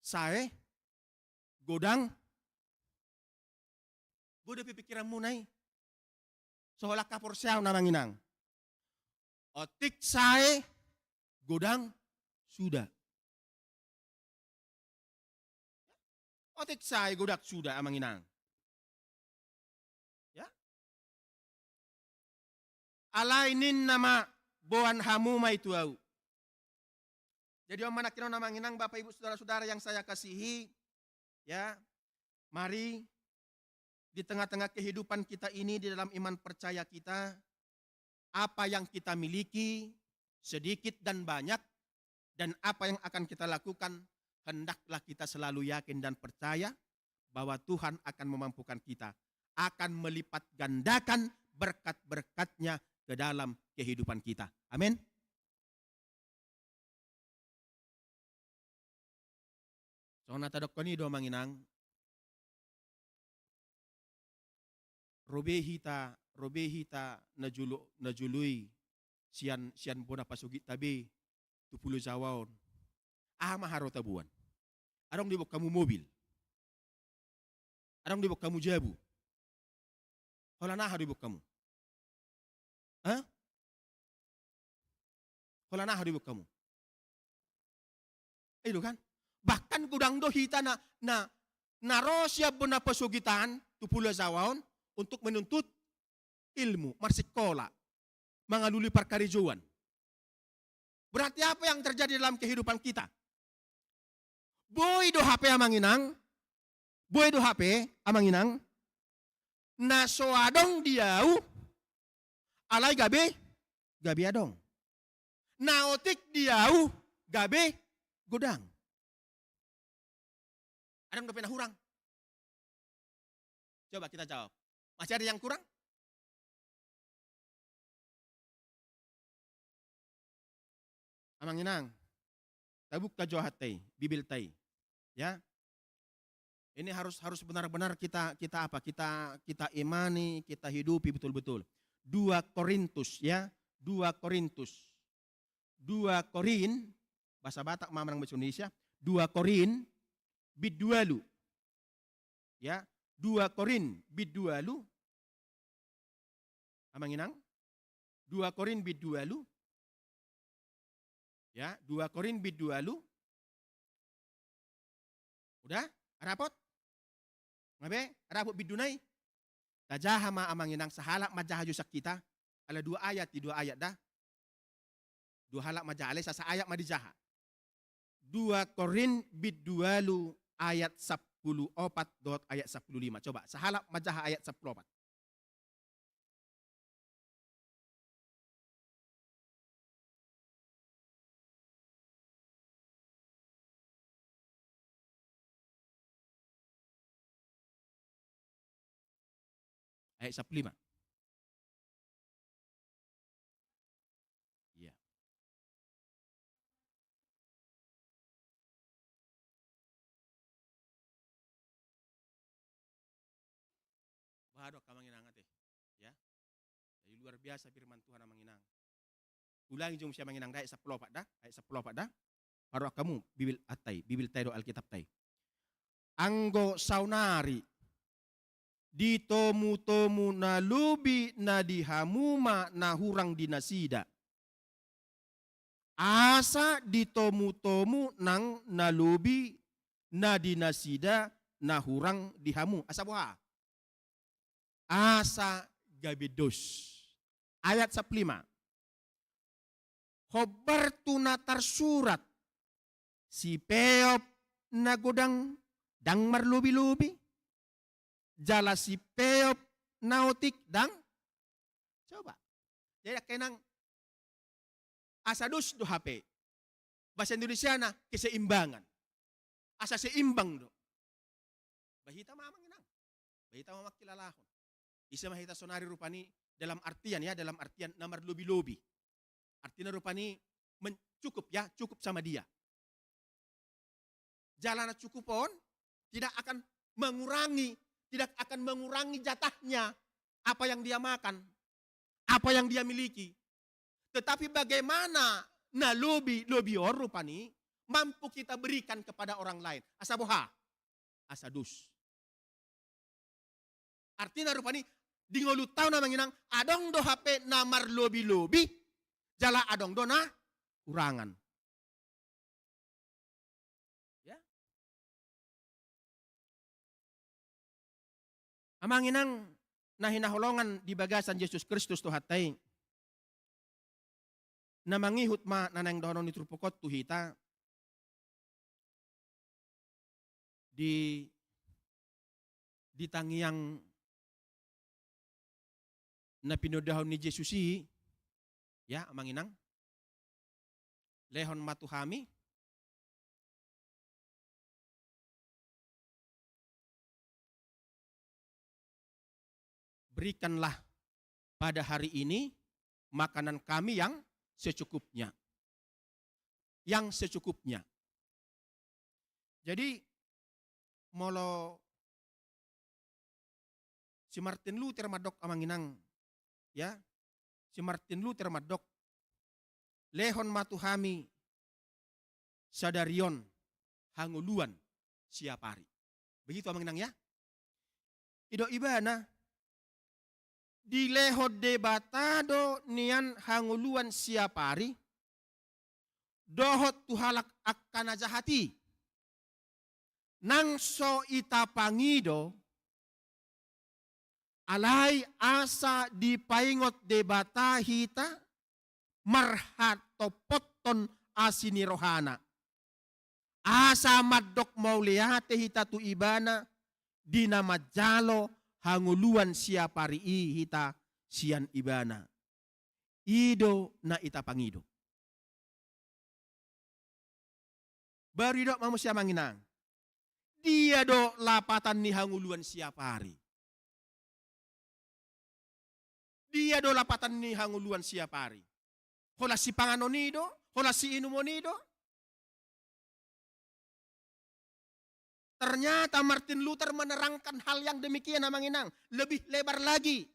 sae, godang. Boi dope pikiranmuna i? So holan haporseaon, amang inang. Otik, sae, godang, suda. Otik, sae, godang, suda, amang inang. Ya. Alai ninna ma, boan hamu ma i tu ahu. Jadi on ma nangkinon, amang inang, Bapak Ibu, saudara-saudara yang saya kasihi, ya, mari, di tengah-tengah kehidupan kita ini, di dalam iman percaya kita, apa yang kita miliki, sedikit dan banyak, dan apa yang akan kita lakukan, hendaklah kita selalu yakin dan percaya bahwa Tuhan akan memampukan kita, akan melipat gandakan berkat-berkat-Nya ke dalam kehidupan kita. Amin. Songon na tadokkon i do, amang inang. Ro be hita, ro be hita na jolo, na jolo i sian, sian bona pasogitta be tu Pulo Jawa on. Aha ma haroa taboan? Adong do diboan hamu mobil? Adong do diboan hamu jabu? Holan aha do diboan hamu? Hah? Holan aha do diboan hamu? I do kan? Bahkan godang do hita na, na, na ro sian bona pasogitta tu Pulo Jawa on untuk menuntut ilmu, marsikola, mangalului parkarejoan. Berarti apa yang terjadi dalam kehidupan kita? Boi do hape, amang inang, boi do hape, amang inang, na so adong di ahu, alai gabe, gabe adong. Na otik di ahu, gabe godang. Adong dope na hurang? Coba kita jawab. Masih ada yang kurang? Amang inang, tabuka jo aha ta i, Bibelta i. Ya. Ini harus, harus benar-benar kita, kita apa? Kita, kita imani, kita hidupi betul-betul. Dua Korintus, ya. Dua Korintus. Dua Korin, bahasa Batak ma manang bahasa Indonesia. Dua Korin, bindu ualu. Ya, dua Korin bindu ualu. Amang inang, dua Korin bindu ualu. Ya, dua Korin bindu ualu. Udah? Dapot? Nga be? Dapot binduna i? Tajaha ma amang inang, sahalak ma jaha jo sian hita. Ala dua ayat i, dua ayat da. Dua halak ma jaha, alai sasa ayat ma dijaha. Dua Korin bindu ualu ayat sampulu opat dohot ayat sampulu lima. Coba, sahalak ma jaha ayat sampulu opat. Ayat sampulu lima. Iya. Bah, dohot amang inang ate. Ya. Jadi luar biasa firman Tuhan amang inang. Ulangi jo muse amang inang da, ayat sampulu opat da, ayat sampulu opat da. Padohon hamu Bibelta i, Bibelta i do Alkitabta i. Anggo saonari, ditomutomu na lobi na di hamu ma na hurang di nasida. Asa ditomutomu nang na lobi na di nasida na hurang di hamu. Asa boha? Asa gabe dos. Ayat sampulu lima. Hombar tu na tarsurat, sipeop na godang ndang marlobilobi, jala sipeop na otik ndang. Coba. Jadi angka inang, asa dos do hape. Bahasa Indonesiana keseimbangan. Asa seimbang do. Bah hita ma amang inang. Bah hita ma mangkilalahon. Ise ma hita saonari rupani dalam artian ya, dalam artian na marlobilobi. Artina rupani men-, cukup ya, cukup sama dia. jala na cukup on tidak akan mengurangi, tidak akan mengurangi jatahnya, apa yang dia makan, apa yang dia miliki. Tetapi bagaimana na lobi-lobi on rupani mampu kita berikan kepada orang lain. Asa boha? Asa dos. Artina rupani di ngolunta on amang inang, adong do hape na marlobi-lobi, jala adong do na hurangan. Ya. Amang inang na hinaholongan di bagasan Jesus Kristus Tuhanta i, na mangihut ma na naeng dohonon ni turpuk on tu hita di, di tangiang na pinodahon ni Jesus i, ya, amang inang. Lehon ma tu hami, berikanlah pada hari ini makanan kami yang secukupnya. Yang secukupnya. Jadi, molo si Martin Luther mandok amang inang, ya, si Martin Luther mandok, lehon ma tu hami sadari on hangoluan siapari. Begitu amang inang ya. I do ibana, dilehon Debata do nian hangoluan siapari, dohot tu halak angka na jahat i. Nang so ita pangido, alai asa dipaingot Debata hita marhatompothon asi ni rohana. Asa mandok mauliate hita tu ibana, di na manjalo hangoluan siapari i hita sian ibana. I do na ita pangido. Baru didok ma muse amang inang, dia do lapatan ni hangoluan siapari? Dia do lapatan ni hangoluan siapari? Holan sipanganon i do? Holan siinumon i do? Ternyata Martin Luther menerangkan hal yang demikian amang inang, lebih lebar lagi.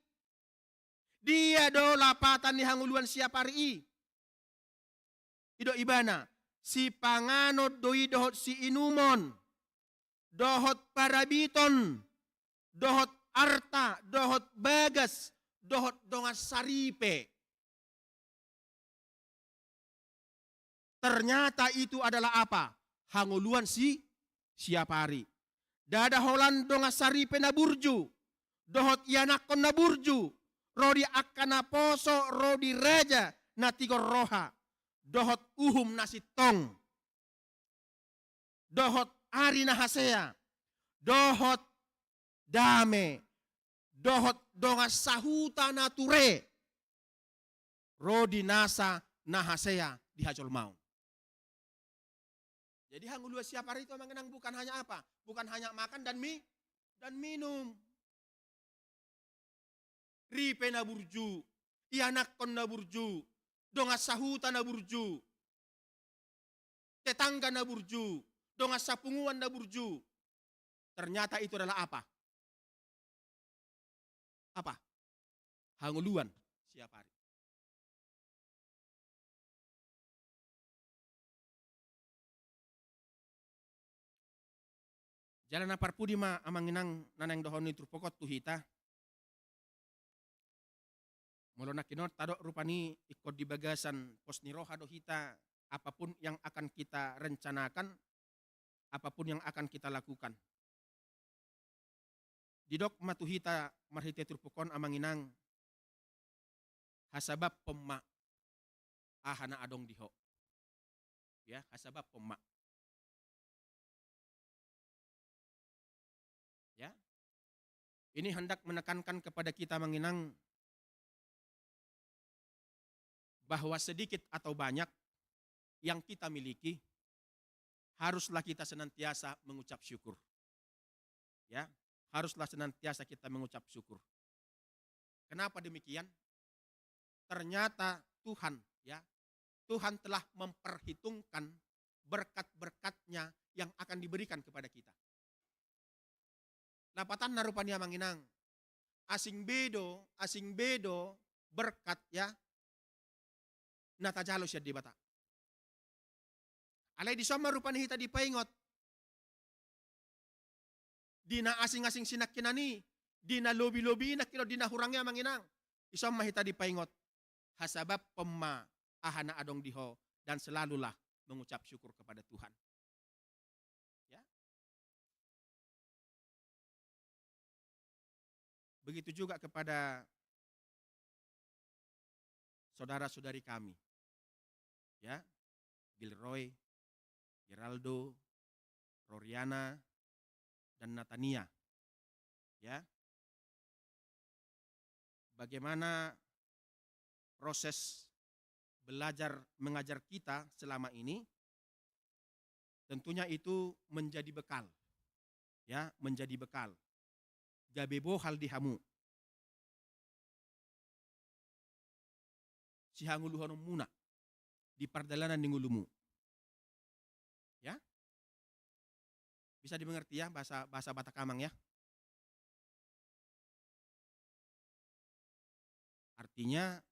Dia do lapatan ni hangoluan siapari i? I do ibana, sipanganon do i dohot siinumon, dohot parabiton, dohot arta, dohot bagas, dohot dongan saripe. Ternyata itu adalah apa? Hangoluan si, siapari. Ndada holan dongan saripe na burju, dohot ianakhon na burju, ro di angka naposo, ro di raja na tigor roha, dohot uhum na sintong, dohot ari na hasea, dohot dame, dohot dongan sahuta na ture, ro di nasa na hasea di hajolmaon. Jadi hangoluan siapari itu amang inang bukan hanya apa? Bukan hanya makan dan mi-, dan minum. Ripe na burju, ianakhon na burju, dongan sahuta na burju, tetangga na burju, dongan sapunguan na burju. Ternyata itu adalah apa? Apa? Hangoluan siapari. Jala na parpudi ma amang inang na naeng dohonon ni turpuk on tu hita. Molo nangkin on tadok rupani ingkon di bagasan pos ni roha do hita, apapun yang akan kita rencanakan, apapun yang akan kita lakukan. Didok ma tu hita marhite turpuk on amang inang, hasabamhon ma aha na adong di ho. Ya, hasabamhon ma. Ya. Ini hendak menekankan kepada kita amang inang bahwa sedikit atau banyak yang kita miliki, haruslah kita senantiasa mengucap syukur. Ya, haruslah senantiasa kita mengucap syukur. Kenapa demikian? Ternyata Tuhan, ya, Tuhan telah memperhitungkan berkat-berkatnya yang akan diberikan kepada kita. Lapatanna rupani amang inang, asing be do, asing be do berkat, ya, na tajalo sian Debata. Alai dison ma rupani hita dipaingot, di na asing-asing sinangkinan i, di na lobi-lobi i nangkinan, di na hurang i amang inang, dison ma hita dipaingot, hasabab pemma aha na adong di ho, dan selalulah mengucap syukur kepada Tuhan. Ya. Begitu juga kepada saudara-saudari kami, ya, Gilroy, Geraldo, Roriana, dan Natania, ya. Bagaimana proses belajar mengajar kita selama ini, tentunya itu menjadi bekal, ya, menjadi bekal gabe bohal di hamu sihangoluhononmuna di pardalanan ni ngolumu. Ya? Bisa dimengerti ya bahasa, bahasa Batak amang ya? Artinya,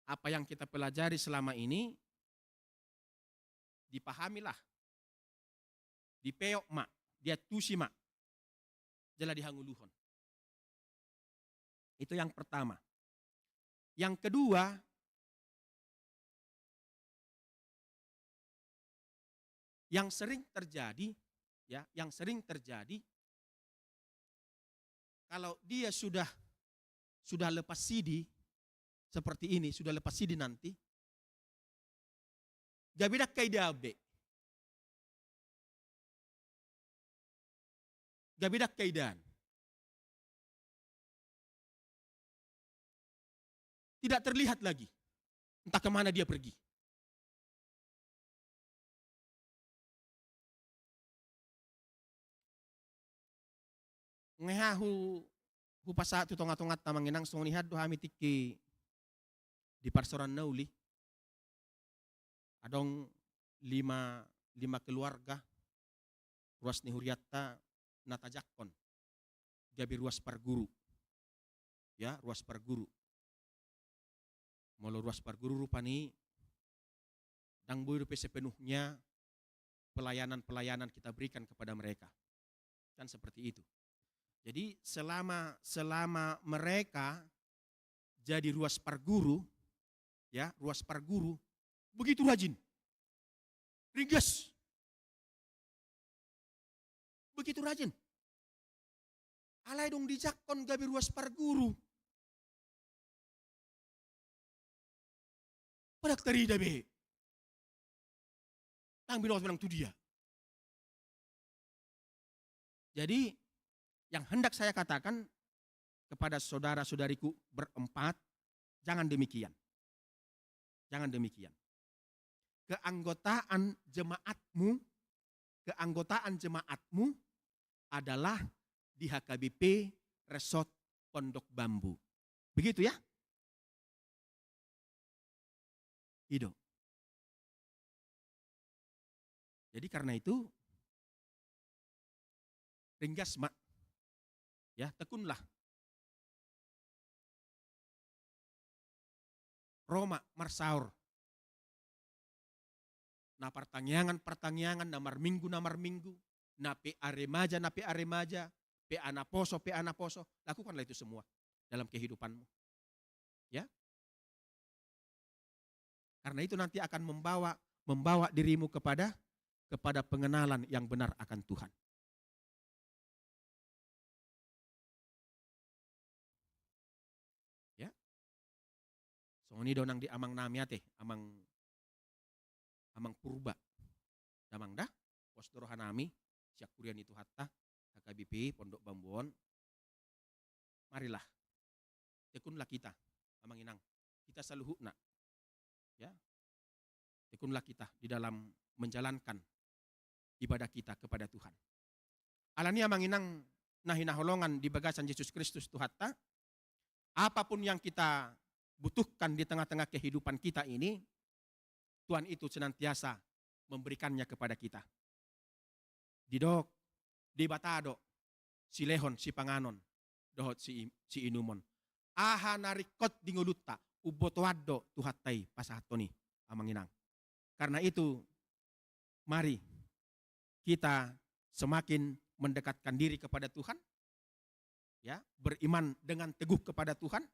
apa yang kita pelajari selama ini, dipahamilah, dipeop ma, diantusi ma, jala dihangoluhon. Itu yang pertama. Yang kedua, yang sering terjadi, ya, yang sering terjadi, kalau dia sudah, sudah lepas sidi seperti ini, sudah lepas sidi nanti, gabe dang haidaan be. Gabe dang haidaan. Tidak terlihat lagi entah kemana dia pergi. Ngeha hu, hupasahat tu tonga-tonganta amang inang, songon i do hami tingki di parsaoran na uli. Adong lima, lima keluarga ruas ni hurianta na tajangkon gabe ruas parguru. Ya, ruas parguru. Molo ruas parguru rupani, dang boi dope sepenuhnya pelayanan-pelayanan kita berikan kepada mereka. Kan seperti itu. Jadi selama, selama mereka jadi ruas parguru, ya, ruas parguru, begitu rajin. Ringgas. Begitu rajin. Alai dung dijangkon gabe ruas parguru, pala dang tarida be. Dang binoto manang tu dia. Jadi, yang hendak saya katakan kepada saudara-saudariku berempat, jangan demikian. Jangan demikian. Keanggotaan jemaatmu, keanggotaan jemaatmu adalah di H K B P Resort Pondok Bambu. Begitu ya? I do. Jadi karena itu, ringgas ma. Ya, tekunlah. Ro ma marsaor. Na partangiangan, partangiangan, na marminggu, na marminggu, na P A remaja, na P A remaja, P A naposo, P A naposo, lakukanlah itu semua dalam kehidupanmu. Ya. Karena itu nanti akan membawa, membawa dirimu kepada, kepada pengenalan yang benar akan Tuhan. Ya. Songon i do nang di amang nami ate, amang, amang Purba. Damang da, pos do roha nami, sian huria ni Tuhanta, H K B P Pondok Bambu on. Marilah, tekunlah kita, amang inang, kita saluhutna. Ya. Tekunlah kita di dalam menjalankan ibadah kita kepada Tuhan. Alani amang inang na hinaholongan di bagasan Jesus Kristus Tuhanta, apapun yang kita butuhkan di tengah-tengah kehidupan kita ini, Tuhan itu senantiasa memberikannya kepada kita. Didok Debata do silehon, sipanganon dohot si, siinumon. Aha na ringkot di ngolunta, umbotoan do Tuhanta i pasahathon i, amang inang. Karena itu, mari kita semakin mendekatkan diri kepada Tuhan, ya, beriman dengan teguh kepada Tuhan,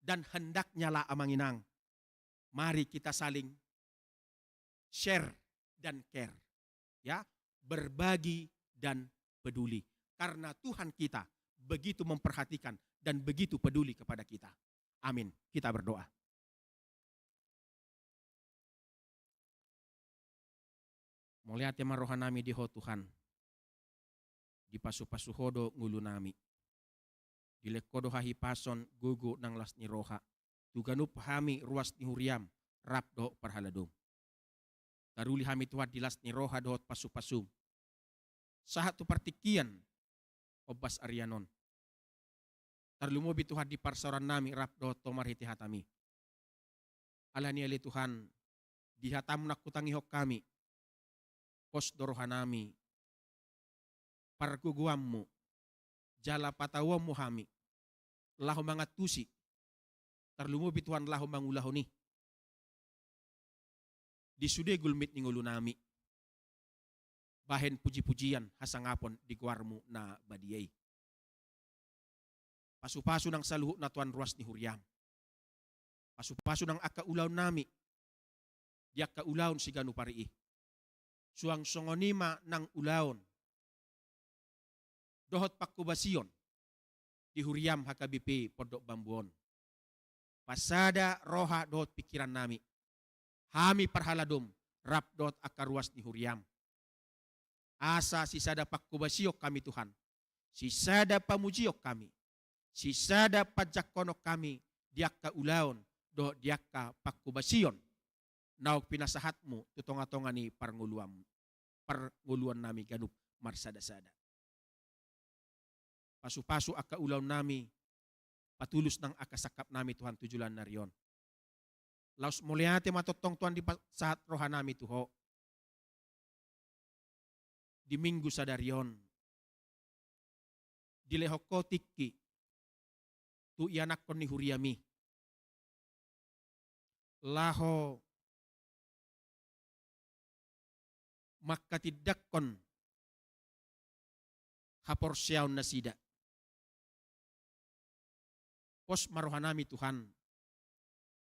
dan hendaknya lah, amang inang, mari kita saling share dan care, ya, berbagi dan peduli. Karena Tuhan kita begitu memperhatikan dan begitu peduli kepada kita. Amin. Kita berdoa. Mauliate ma rohanami di Ho Tuhan. Dipasupasu Ho do ngolunami. Dilehon Ho do hahipason, gogo nang las ni roha tu ganup hami ruas ni huriam rap dohot parhaladom. Taruli hami Tuhan di las ni roha dohot pasupasum sahat tu partingkian ombas arian on. Tarlumobi Tuhan di parsaorannami rap dohot Ho marhite hatami. Alani i ale Tuhan, di hatam na hutangihon hami, pos do rohanami, pargogoanmu, jala patauonmu hami laho mangantusi, tarlumobi Tuhan laho mangulahon i di sude gulmit ni ngolunami, bahen pujipujian hasangapon di goarmu na badia i. Pasupasu nang saluhutna Tuhan ruas ni huriam. Pasupasu nang angka ulaonnami di angka ulaon siganup ari i. Suang songon i ma nang ulaon dohot pangkobasion di huriam H K B P Pondok Bambu on. Pasada roha dohot pingkirannami, hami parhaladom rap dohot angka ruas ni huriam. Asa sisada pangkobasion hami Tuhan, sisada pamujion hami, sisada panjangkonon hami di angka ulaon dohot di angka pangkobasion naung pinasahatmu tu tongatonga ni parngoluan, parngoluannami ganup marsadasada. Pasupasu angka ulaonnami, patulus nang angka sangkapnami Tuhan tu joloan ni ari on. Laos mauliate ma tongtong Tuhan dipasahat rohanami tu Ho di Minggu sadari on. Dilehon Ho tingki tu ianakhon ni huriami laho manghatindanghon haporseaon nasida. Pos ma rohanami Tuhan,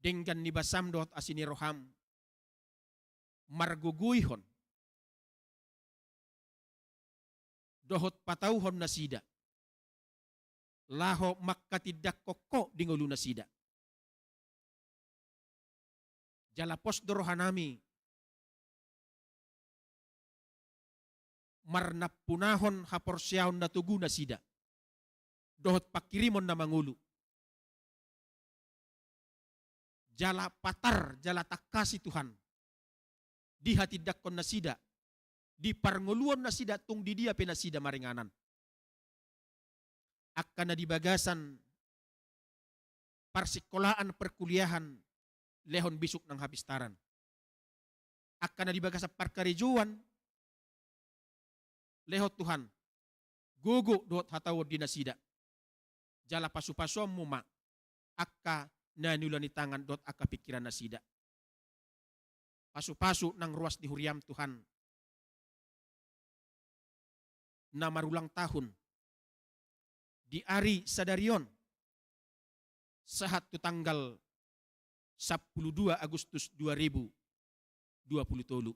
denggan ni basam dohot asi ni roham margogoihon dohot patauhon nasida laho manghatindanghon Ho di ngolu nasida. Jala pos do rohanami marnampunahon haporseaon na togu nasida dohot panghirimon na mangolu. Jala patar, jala tangkasi Tuhan di hatindanghon nasida, di parngoluon nasida, tung di dia pe nasida maringanan. Angka na di bagasan parsikolaan, perkuliahan, lehon bisuk nang hapistaran. Angka na di bagasan parkarejoan, lehon Tuhan gogo dohot hatauon di nasida. Jala pasupasuonmu ma angka na niula ni tangan dohot angka pingkiran nasida. Pasupasu nang ruas ni huriam Tuhan na marulang tahun di ari sadari on sahat tu tanggal sampulu dua Agustus dua ribu dua pulu tolu.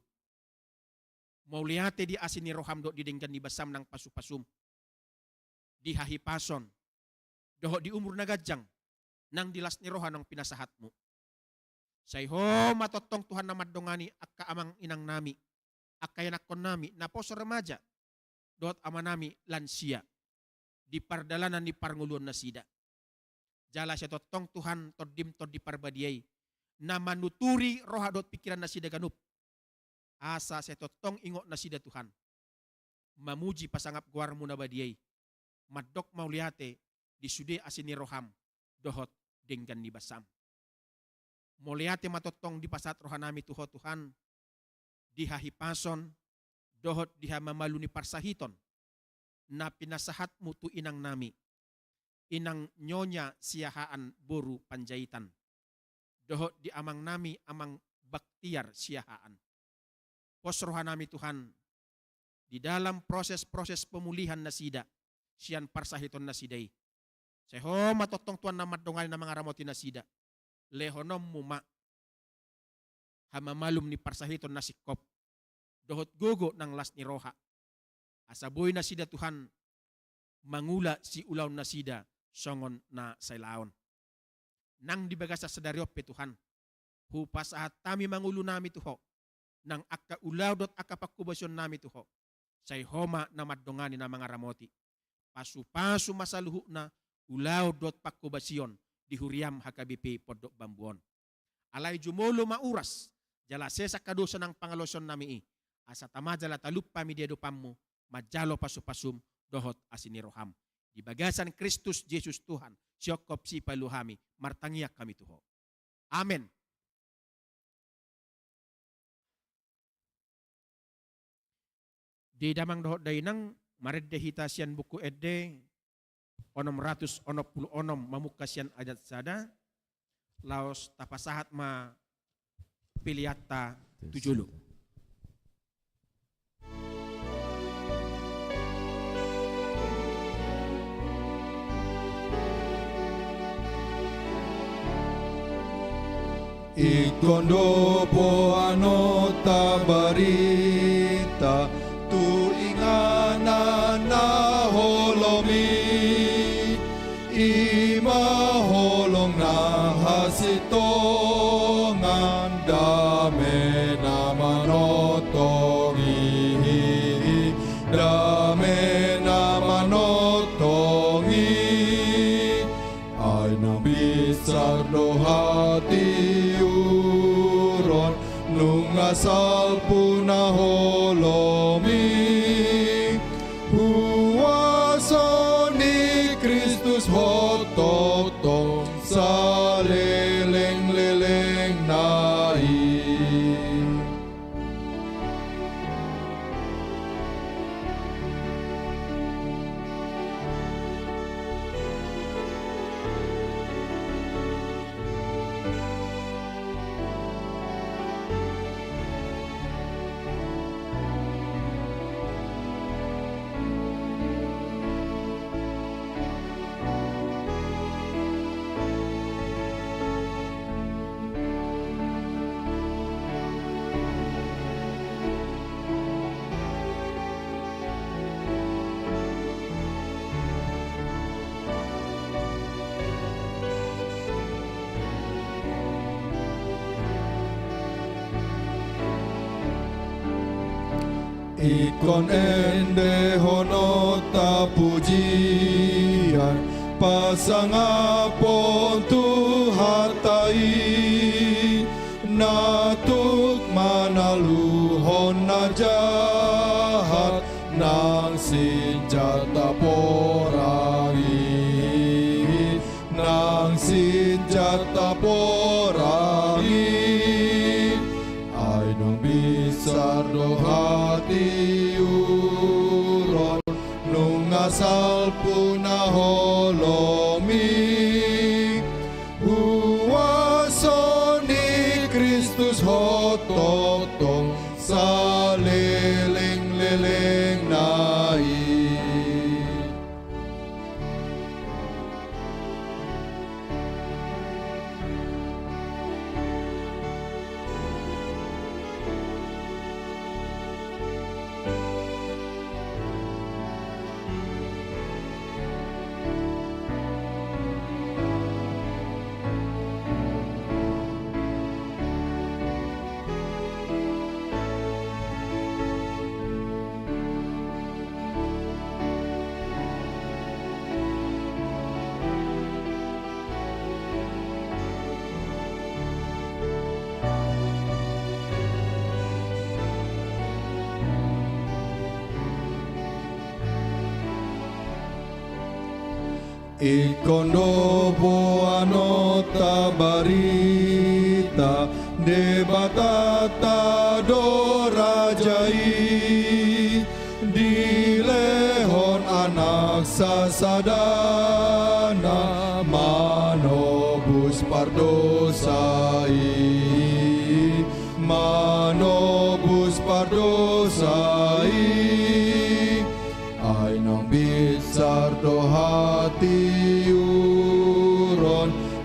Mauliate di asi ni roham dohot di denggan ni basam nang pasupasum, di hahipason dohot di umur na ganjang nang di las ni roha naung pinasahatmu. Sai Ho ma tongtong Tuhan na mandongani angka amang inangnami, angka ianakhonnami, naposo remaja dohot amanami lansia di pardalanan ni parngoluon nasida. Jala sai tongtong Tuhan Tondim Tondi Parbadia i na manuturi roha dohot pingkiran nasida ganup, asa sai tongtong ingot nasida Tuhan mamuji pasangap goarmu na badia i, mandok mauliate di sude asi ni roham dohot denggan ni basam. Mauliate ma tongtong dipasahat rohanami tu Ho Tuhan, di hahipason dohot di hamamalu ni parsahiton na pinasahatMu tu inangnami, Inang Nyonya Siahaan boru Panjaitan, dohot di amangnami Amang Baktiar Siahaan. Pos rohanami Tuhan, di dalam proses-proses pemulihan nasida sian parsahiton nasida i. Sai Ho ma tongtong Tuhan na mandongani na mangaramoti nasida. LehononMu ma hamamalum ni parsahiton na singkop, dohot gogo nang las ni roha, asa boi nasida Tuhan mangula siulaon nasida songon na sailaon. Nang di bagasan sadari on pe Tuhan, hupasahat hami ma ngolunami tu Ho, nang angka ulaon dohot angka pangkobasionnami tu Ho, sai Ho ma na mandongani na mangaramoti. Pasupasu ma saluhutna ulaon dohot pangkobasion di huriaM H K B P Pondok Bambu on. Alai jumolo ma uras jala sesa angka dosa nang pangalaosionnami i, asa tama jala talup hami di adopanMu manjalo pasupasuM dohot asi ni rohaM. Di bagasan Kristus Jesus Tuhan, sihongkop sipalu hami, martangiang hami tu Ho. Amen. Di damang dohot dainang, marende hita sian Buku Ende onom ratus onom pulu onom, mamungka sian ayat sada, laos tapasahat ma peleanta tu jolo. Ingkon do boanonta barita tu inganan na holom i, i ma holong na hasintongan, dame na manongtong i, dame na manongtong i. Ai naung binsar do hatiuron, nunga salpu na holom i. Huaso ni Kristus hot tongtong salelenglelengna i. Ingkon endehononta pujian, pasangapon Tuhanta i, na tuk manaluhon na jahat nang sinjata porang i, nang sinjata porang i. Ai naung binsar do hatiuron, nunga salpu na holom i. Huaso ni Kristus hot tongtong salelenglelengna i. Ingkon do boanonta barita Debatanta do raja i, dilehon anak sasadana manobus pardosa i, manobus pardosa i. Ai naung binsar do hatiuron,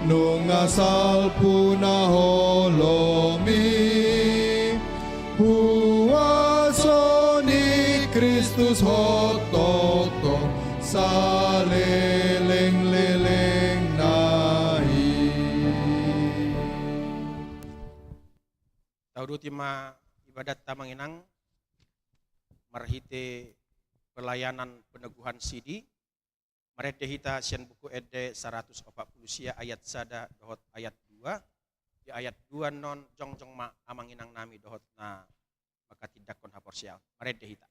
nunga salpu na holom i. Huaso ni Kristus hot tongtong salelenglelengna i. Tauduti ma ibadanta, Amang Inang, marhite pelayanan peneguhan sidi. Marende hita sian Buku Ende saratus opat pulu sia ayat sada dohot ayat dua. Di ayat dua annon jongjong ma amang inang nami dohot na manghatindanghon haporseaon. Marende hita.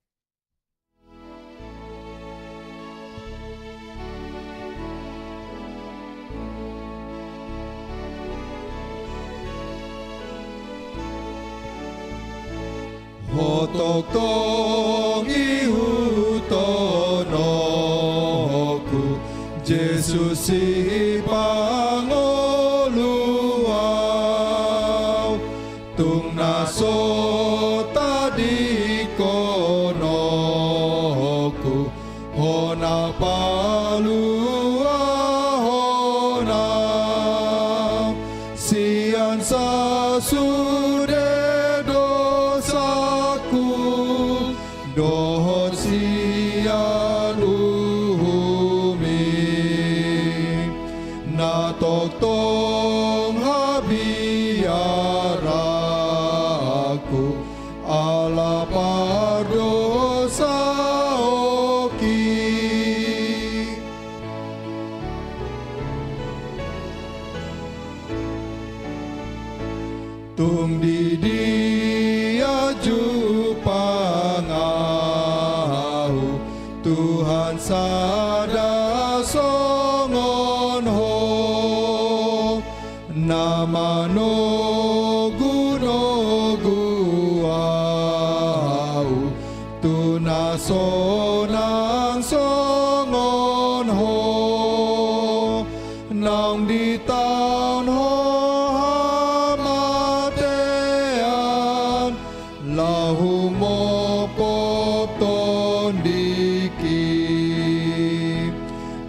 Ho tongtong ihuthononku, Jesus sipangolu au, tung na so tadingkononku, Ho na paluahon au sian sasude dosaku dohot sian uhum i, na tongtong habiaranku ala pardosaonki. Tung di dia jumpang ahu, Tuhan, sada songon Ho, na manogunogu ahu tu na sonang songon Ho. Naung ditaon Ho hamatean, laho humophop tondingki,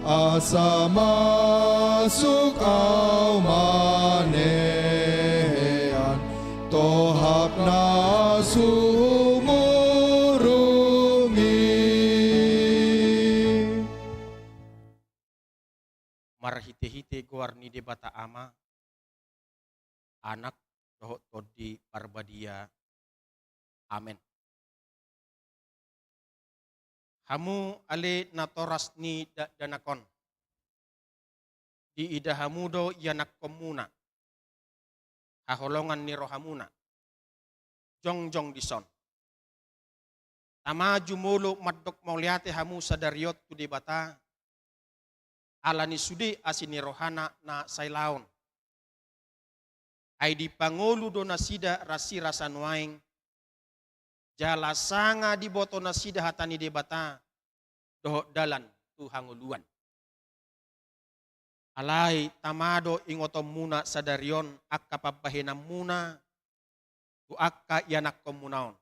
asa masuk ahu manean tohap na sumurung i. Marhitehite goar ni Debata Ama, Anak, dohot Tondi Parbadia. Amen. Hamu ale natoras ni dakdanak on, diida hamu do ianakkonmuna, haholongan ni rohamuna, jongjong dison. Tama jumolo mandok mauliate hamu sadari on tu Debata, ala ni sude asi ni rohana na sailaon. Ai dipangolu do nasida rasirasa nuaeng, jala sanga diboto nasida hata ni Debata dohot dalan tu hangoluan. Alai tama do ingotonmuna sadari on angka pambahenanmuna tu angka ianakkonmuna on.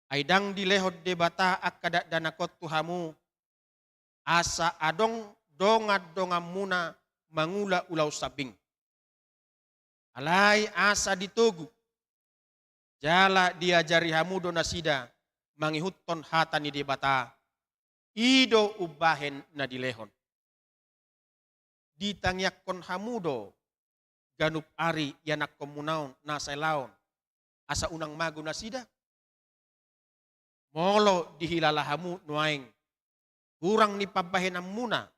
Ai ndang dilehon Debata angka dakdanak on tu hamu, asa adong dongandonganmuna mangula ulaon sambing. Alai asa ditogu jala diajari hamu do nasida mangihuthon hata ni Debata, i do umbahen na dilehon. Ditangiangkon hamu do ganup ari ianakkonmuna on na sailaon, asa unang mago nasida? Molo dihilala hamu nuaeng hurang ni pambahenanmuna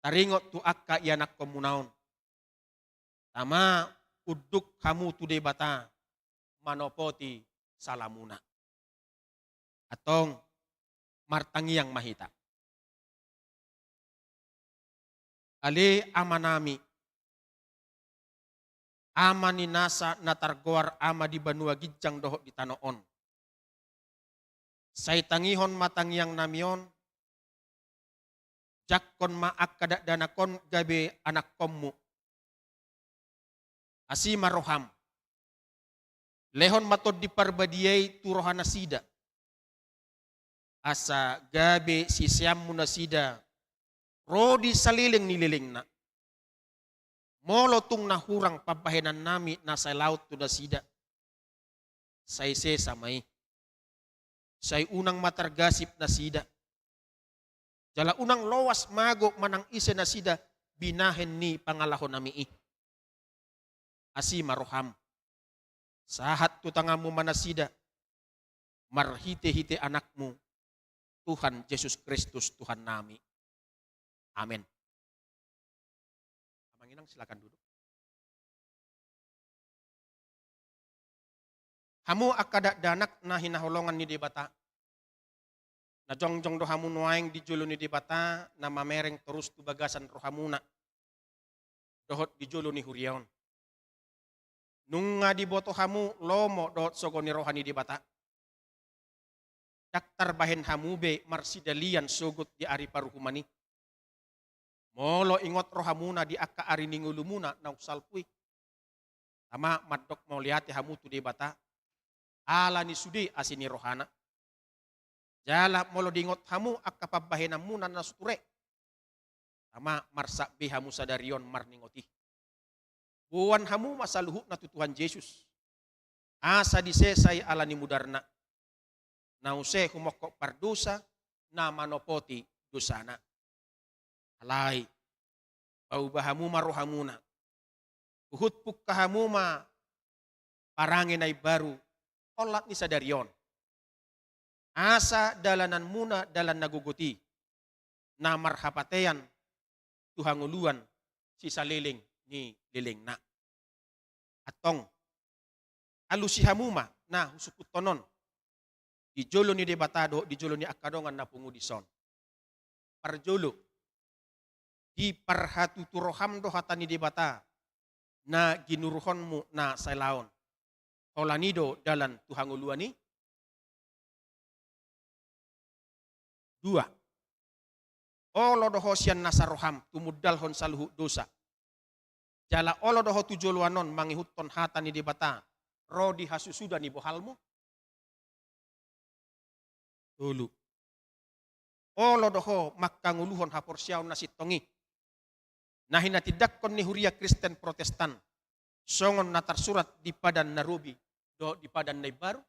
taringot tu angka ianakkonmuna on, tama unduk hamu tu Debata manopoti salamuna. Antong martangiang ma hita. Ale Amanami, Ama ni nasa na targoar ama di banua ginjang dohot di tano on. Sai tangihon ma tangiangnami on, jangkon ma angka dakdanak on gabe anakkonmu. Asi ma roham. Lehon ma Tondi Parbadia i tu rohanasida, asa gabe siseanmu nasida ro di saleleng ni lelengna. Molo tung na hurang pambahenannami na salaon tu nasida, sai sesa ma i. Sai unang ma targasip nasida. Jala unang loas mago manang ise nasida binahen ni pangalahonami i. Asi ma roham. Sahat tu tanganmu ma nasida, marhitehite Anakmu, Tuhan Jesus Kristus, Tuhannami. Amen. Amang Inang, silakan duduk. Hamu angka dakdanak na hinaholongan ni Debata, na jongjong do hamu nuaeng di jolo ni Debata, na mamereng torus tu bagasan rohamuna dohot di jolo ni huria on. Nunga diboto hamu lomo dohot sogo ni roha ni Debata. Ndang tarbahen hamu be marsidalian sogot di ari paruhuman i. Molo ingot rohamuna di angka ari ni ngolumuna naung salpu i, tama mandok mauliate hamu tu Debata ala ni sude asi ni rohana. Jala molo diingot hamu angka pambahenanmuna na so ture, tama marsak be hamu sadari on marningot i. Boan hamu ma saluhutna tu Tuhan Jesus, asa disesa i ala ni mudarna, na use humongkop pardosa, na manopoti dosana. Alai, pauba hamu ma rohamuna, huhut pungka hamu ma parange na imbaru, olat ni sadari on. Asa dalananmuna dalan na gogot i, na marhapatean tu hangoluan sisaleleng ni lelengna. Antong, alusi hamu ma na husungkunhon on di jolo ni Debata dohot di jolo ni angka dongan na pungu dison. Parjolo, diparhatutu roham do hata ni Debata na ginuruhonmu na salaon. Holan i do dalan tu hangoluan i. Dua, olo do ho sian nasa roham tumundalhon saluhut dosa, jala olo do ho tu joloan on mangihuthon hata ni Debata ro di hasusuda ni bohalmu? Tolu, olo do ho mangkangoluhon haporseaon na sintong i, na hinatindangkon ni huria Kristen Protestan, songon na tarsurat di Padan na Robi dohot di Padan na Imbaru?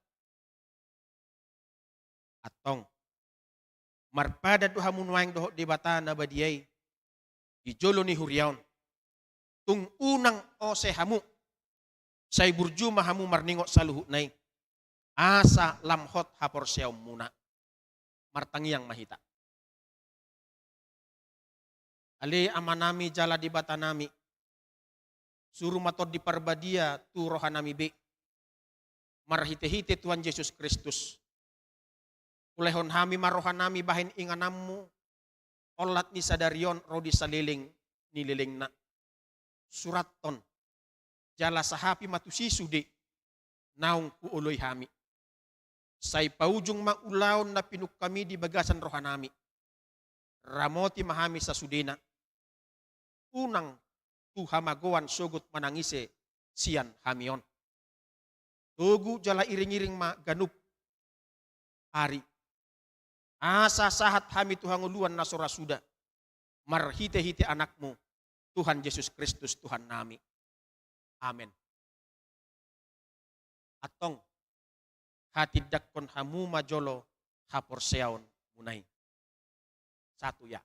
Antong, marpadan do hamu nuaeng dohot Debata na badia i di jolo ni huria on. Tung unang ose hamu, sai burju ma hamu marningot saluhutna i, asa lam hot haporseaonmuna. Martangiang ma hita. Ale Amanami jala Debatanami, suru ma Tondi Parbadia tu rohanami be, marhitehite Tuhan Jesus Kristus. Ulehon hami ma rohanami bahen ingananmu, olat ni sadari on ro di saleleng ni lelengna. Surathon, jala sahapi ma tusi sude naung huoloi hami. Sai paujung ma ulaon na pinungkami di bagasan rohanami. Ramoti ma hami sasudena. Unang tu hamagoan sogot manang ise sian hami on. Togu jala iring-iring ma ganup ari, asa sahat hami tu hangoluan na so ra suda, marhitehite Anakmu, Tuhan Jesus Kristus Tuhannami. Amen. Antong, hatindangkon hamu ma jolo haporseaonmuna i. Satu ya.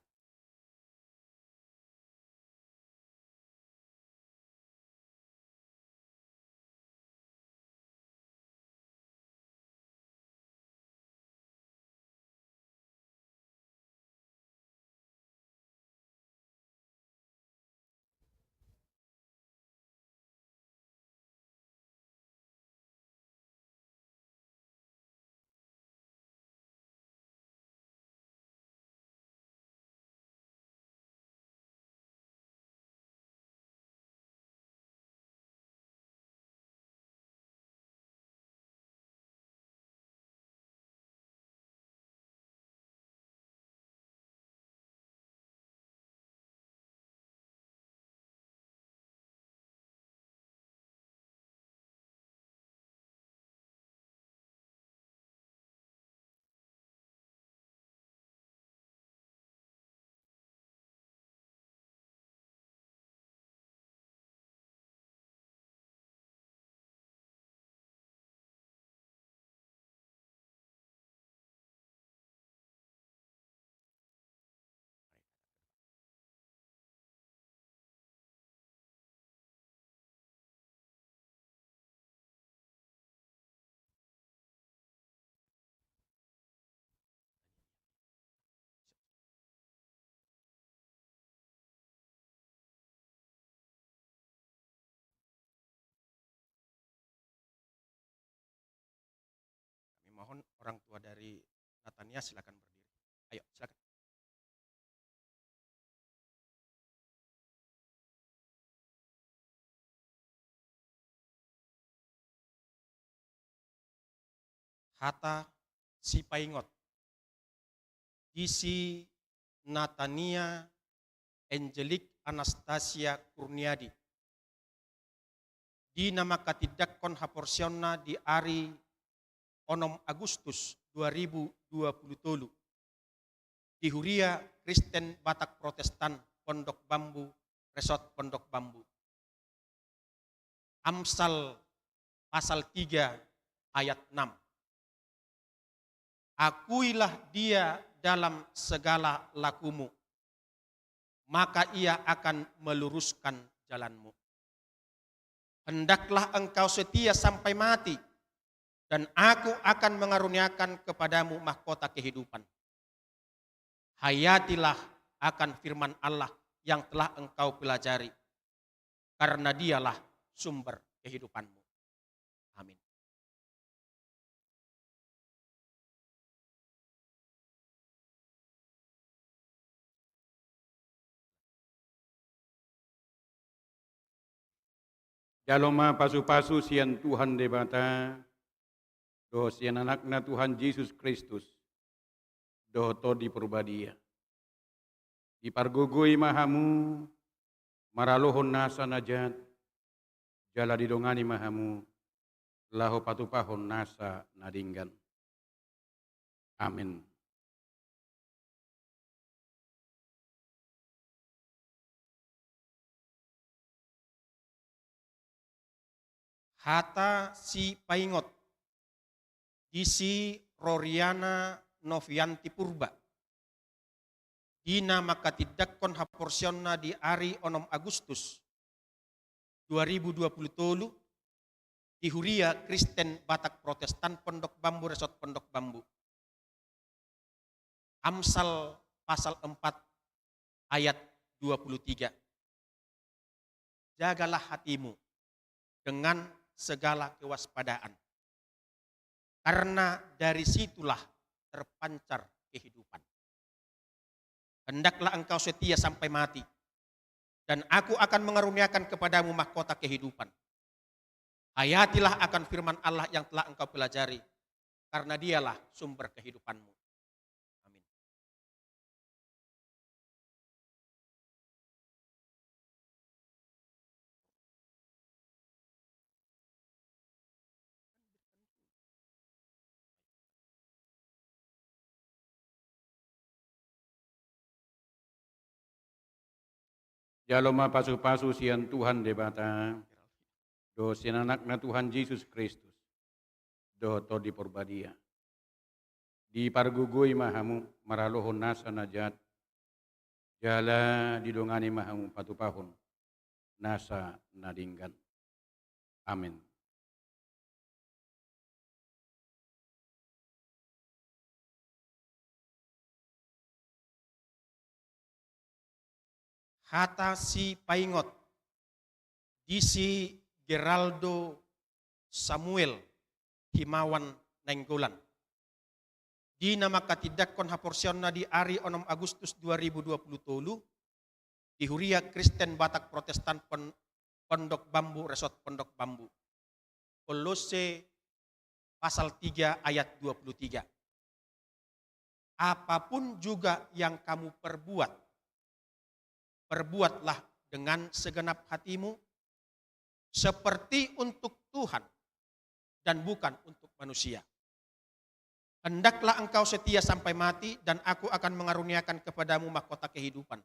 orang tua dari Natania, silakan berdiri. Ayo, silakan. Hata sipaingot. Disi Natania Angelic Anastasia Kurniadi. Di na manghatindanghon haporseaonna di ari onom Agustus dua ribu dua puluh tolu. Di Huria Kristen Batak Protestan Pondok Bambu, Resort Pondok Bambu. Amsal pasal tiga ayat enam. Akuilah dia dalam segala lakumu, maka ia akan meluruskan jalanmu. Hendaklah engkau setia sampai mati, dan aku akan mengaruniakan kepadamu mahkota kehidupan. Hayatilah akan firman Allah yang telah engkau pelajari, karena dialah sumber kehidupanmu. Amin. Jalo ma pasu-pasu sian Tuhan Debata, dohot sian Anakna Tuhan Jesus Kristus, dohot Tondi Porbadia. Dipargogoi ma hamu maralohon nasa na jat, jala didongani ma hamu laho patupahon nasa na denggan. Amin. Hata sipaingot. Disi Roriana Novianti Purba. Di na manghatindanghon haporseaonna di ari onom Agustus dua ribu dua puluh tolu, di Huria Kristen Batak Protestan Pondok Bambu, Resort Pondok Bambu. Amsal pasal empat ayat dua puluh tiga. Jagalah hatimu dengan segala kewaspadaan, karena dari situlah terpancar kehidupan. Hendaklah engkau setia sampai mati, dan aku akan mengaruniakan kepadamu mahkota kehidupan. Hayatilah akan firman Allah yang telah engkau pelajari, karena dialah sumber kehidupanmu. Amin. Jalo ma pasu-pasu sian Tuhan Debata, dohot sian Anakna Tuhan Jesus Kristus, dohot Tondi Porbadia. Dipargogoi ma hamu maralohon nasa na jat, jala didongani ma hamu patupahon nasa na denggan. Amin. Hata sipaingot. Disi Geraldo Samuel Himawan Nainggolan. Di na manghatindanghon haporseaonna di ari onom Agustus dua ribu dua puluh tolu, di Huria Kristen Batak Protestan Pon-, Pondok Bambu, Resort Pondok Bambu. Kolose pasal tiga ayat dua puluh tiga. Apapun juga yang kamu perbuat, perbuatlah dengan segenap hatimu, seperti untuk Tuhan dan bukan untuk manusia. Hendaklah engkau setia sampai mati, dan aku akan mengaruniakan kepadamu mahkota kehidupan.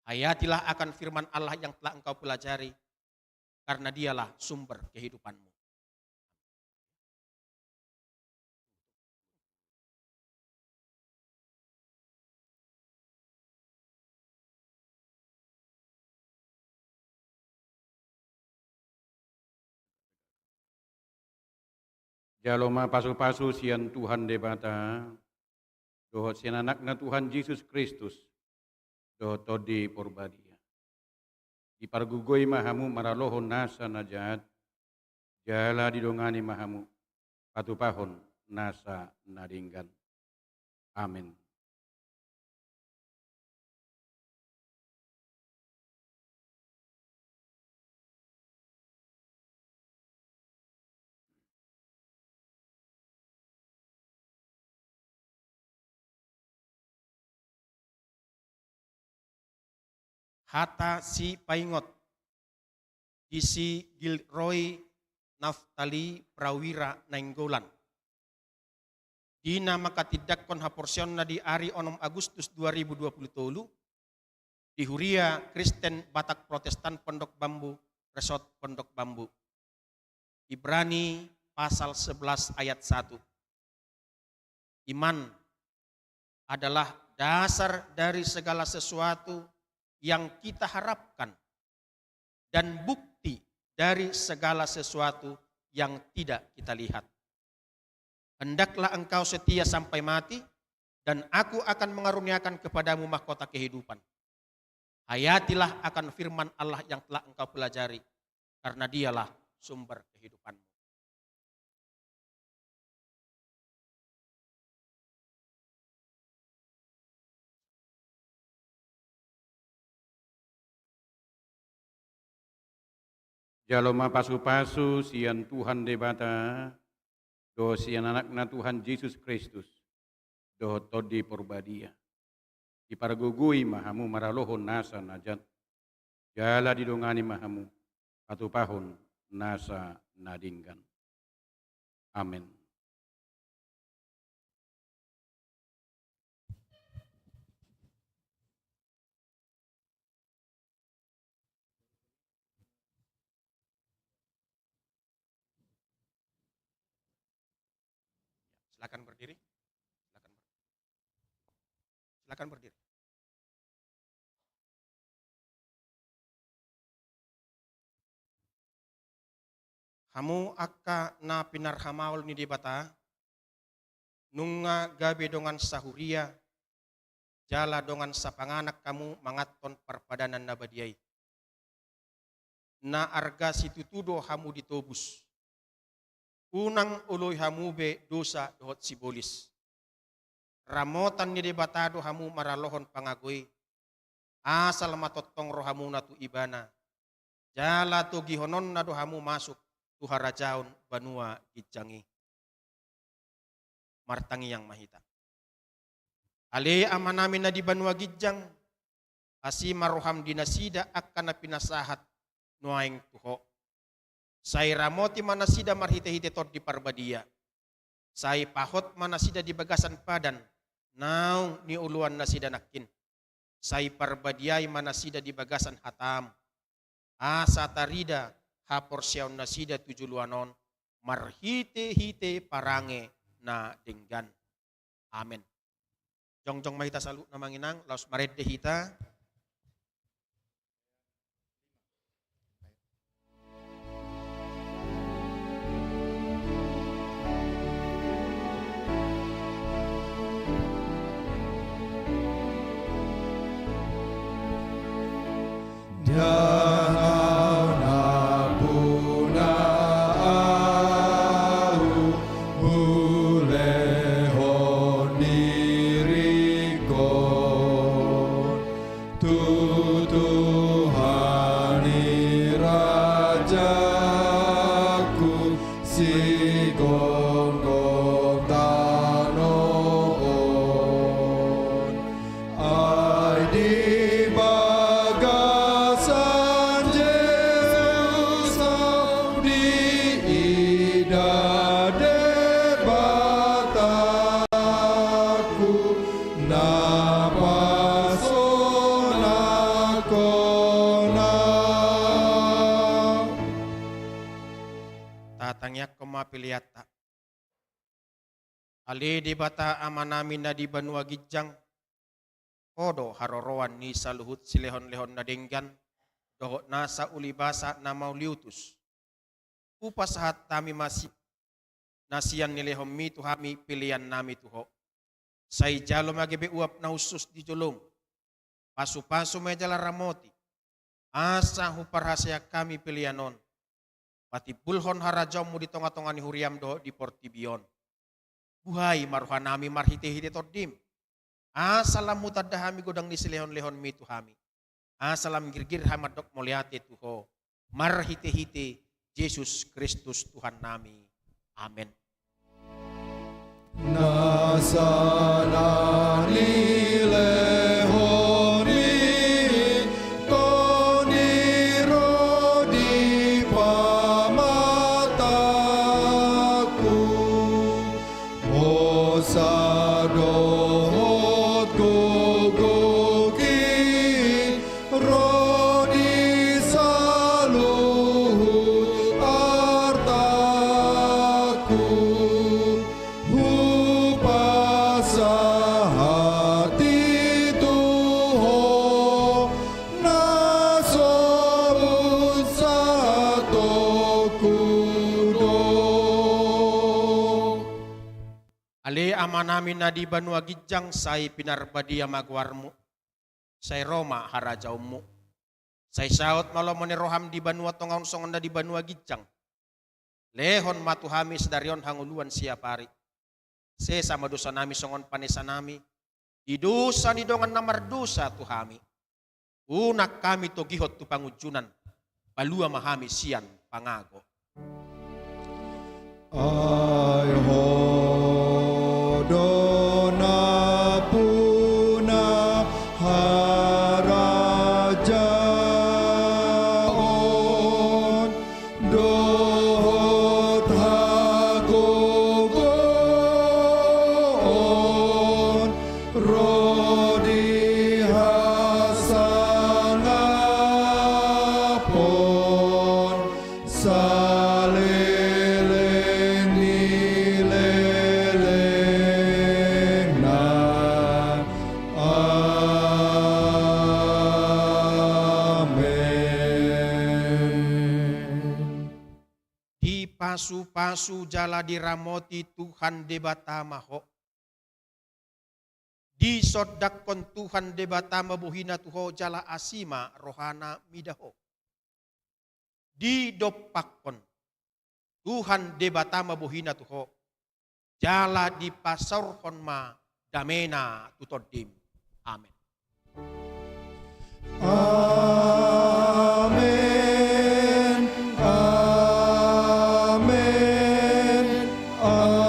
Hayatilah akan firman Allah yang telah engkau pelajari, karena dialah sumber kehidupanmu. Jalo ma pasu-pasu sian Tuhan Debata, dohot sian Anakna Tuhan Jesus Kristus, dohot Tondi Porbadia. Dipargogoi ma hamu maralohon nasa na jat, jala didongani ma hamu patupahon nasa na denggan. Amen. Hata sipaingot di si Gilroy Naftali Prawira Nainggolan. Di na manghatindanghon haporseaonna di ari onom Agustus dua ribu dua puluh tolu, di Huria Kristen Batak Protestan Pondok Bambu, Resort Pondok Bambu. Ibrani pasal sebelas ayat satu. Iman adalah dasar dari segala sesuatu yang kita harapkan dan bukti dari segala sesuatu yang tidak kita lihat. Hendaklah engkau setia sampai mati, dan Aku akan mengaruniakan kepadamu mahkota kehidupan. Hayatilah akan firman Allah yang telah engkau pelajari, karena Dialah sumber kehidupanmu. Jalo ma pasu-pasu sian Tuhan Debata, dohot sian Anakna Tuhan Jesus Kristus, dohot Tondi Porbadia. Dipargogoi ma hamu maralohon nasa na jat, jala didongani ma hamu patupahon nasa na denggan. Amen. Silakan berdiri. Silakan ber-, silakan berdiri. Hamu angka na pinarhamaol ni Debata, nunga gabe dongan sahuria, jala dongan sapanganak hamu manganhon parpadanan na badia i. Na arga situtu do hamu ditobus. Unang oloi hamu be dosa dohot sibolis. Ramotan ni Debata do hamu maralohon pangago i, asal ma tongtong rohamuna tu Ibana, jala togihononna do hamu masuk tu harajaon banua ginjang i. Martangiang ma hita. Ale Amanami na di banua ginjang, asi ma roham di nasida angka na pinasahat nuaeng tu Ho. Sai ramoti ma nasida marhite-hite Tondi Parbadia. Sai pahot ma nasida di bagasan padan naung nioloan nasida nangkin. Sai parbadiai ma nasida di bagasan hatam, asa tarida haporseaon nasida tu joloan on marhite-hite parange na denggan. Amen. Jongjong ma hita saluhutna amang inang, laos marende hita. Tu Tuhan i rajaku, sigomgom tano on. Ai di bagasan Jesus diida Debataku, na pasonang hona. Tatangiangkon ma peleanta. Ale Debata Amanami na di banua ginjang, Ho do haroroan ni saluhut silehon-lehon na denggan, dohot nasa ulibasa na mauliutus. Hupasahat hami ma si-, na sian nilehonmi tu hami peleannami tu Ho. Sai jalo ma gabe uap na hushus di jolom. Pasu-pasu ma i jala ramoti. Asa huparhaseang hami pelean on patimbulhon harajaonmu di tonga-tonga ni huriam dohot di portibi on. Buhai ma rohanami marhitehite Tondim, asa lam hutanda hami godang ni silehonlehonmi tu hami, asa lam girgir hami mandok mauliate tu Ho marhitehite Jesus Kristus Tuhannami. Amen. Na sala nilehonmi, Tondi ro di pamatangku, hosa dohot gogongki, ro di saluhut artangku, hupasahat i tu Ho, na so bunsatongku do. Ale Amanami na di banua ginjang, sai pinarbadia ma goarmu. Sai ro ma harajaonmu. Sai saut ma lomo ni roham di banua tonga on songon na di banua ginjang. Lehon ma tu hami sadari on hangoluan siapari. Sesa ma dosanami songon panesanami di dosa ni dongan na mardosa tu hami. Unang hami togihon tu pangunjunan, palua ma hami sian pangago. Ai Ho do nampuna harajaon dohot hagogoon, ro di hasangapon saleleng ni lelengna. Amen. Dipasupasu jala diramoti Tuhan Debata ma ho. Disondangkon Tuhan Debata ma bohina tu ho jala asi ma rohana mida ho. Didompakkon Tuhan Debata ma bohina tu ho, jala dipasaorhon ma damena tu tondim. Amen. Amen, amen, amen.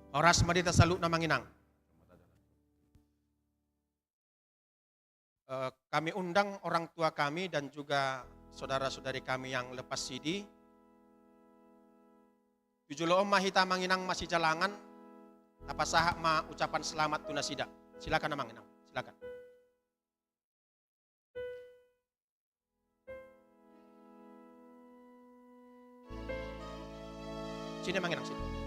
Horas ma di hita saluhutna, Amang Inang. Eh, kami undang orang tua kami dan juga saudara-saudari kami yang lepas sidi. Tu jolo on ma hita, Amang Inang, masijalangan, tapasahat ma ucapan selamat tu nasida. Silakan, Amang Inang, silakan. Sini, Amang Inang, sini.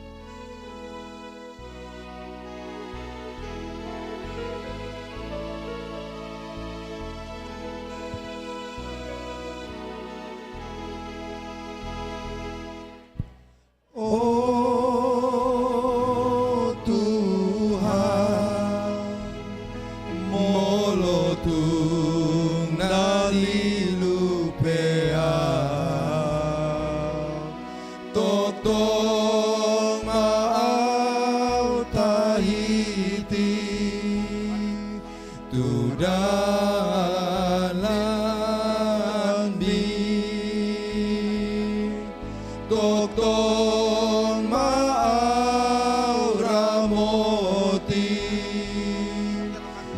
O Tuhan, molo tung na liluk pe ahu, tongtong ma ahu tahiti tu dalanmi. Tongtong ma ahu ramoti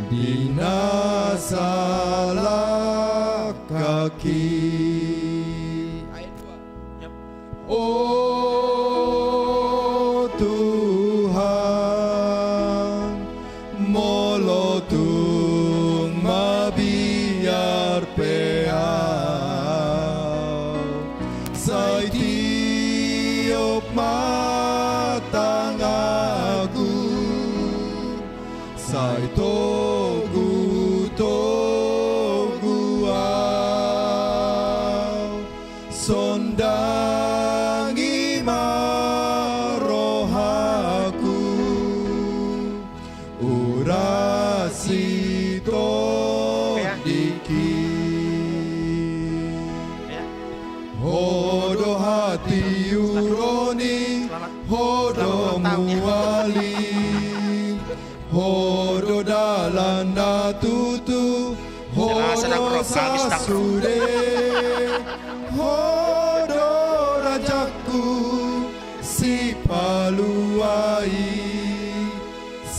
di na salangkangki. O Tuhan, molo tung mabiar pe ahu, sai tiop ma tanganku, sai togu-togu ahu, sondangi ma rohangku, uras si tondim. Ho do hatiuron i, ho do mual i, ho do dalan na tutu, ho do sasude, ho do rajangku, Sipalua i.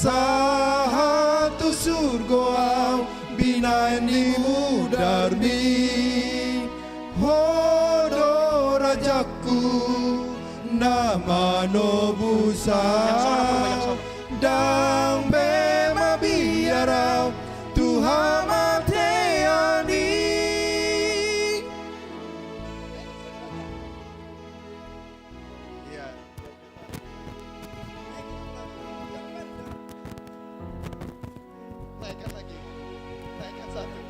Sahat tu surgo au, binahen ni mudarmi, ho do rajangku, na manobus au. Ndang be mabiar au tu hamatean i. Naikkan lagi. Naikkan satu.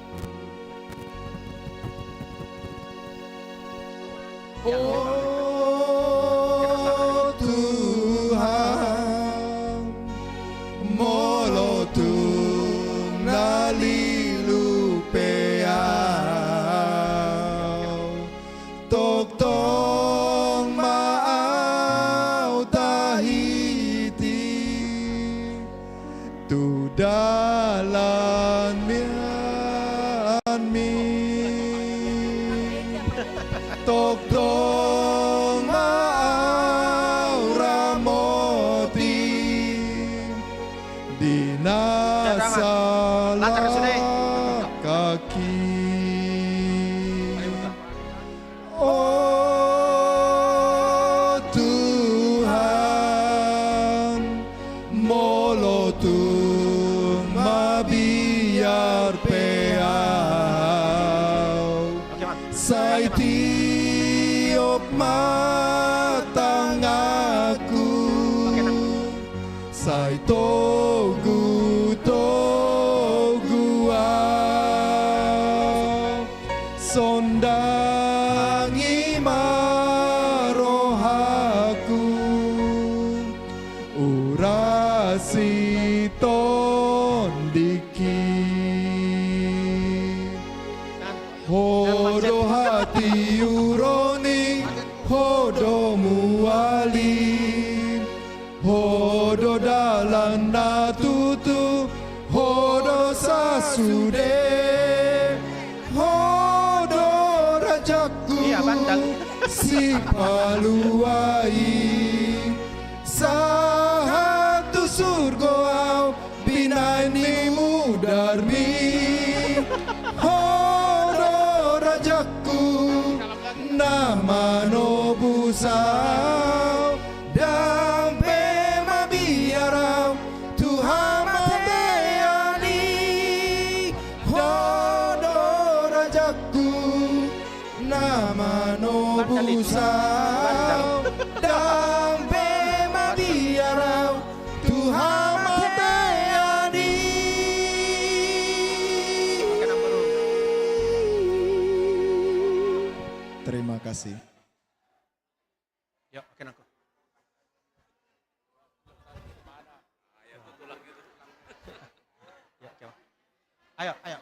O Tuhan, molo tung na lilu pe au, tongtong ma au tahiti tu dalan nianmi. Tongtong ma au ramoti di na salangkangki. O Tuhan, molo tung mabiar pe au, sai tiop ma tanganku, sai togu-togu au, sondangi ma rohangku, urasi tondingki. Ho do hatiuron i, ho do mual i, ho do dalan na tutu, ho do sasude, ho do rajangku, Sipalua i. Sahat tu surgo au, binahen ni mudarmi, ho do rajangku, na manobus au, ndang pe mabiar au tu hamatean i, ho do rajangku, na manobus au, ndang pe mabiar au tu hamatean i. Terima kasih. Yo, oke, nangko. Yo, coba. Ayo, ayo.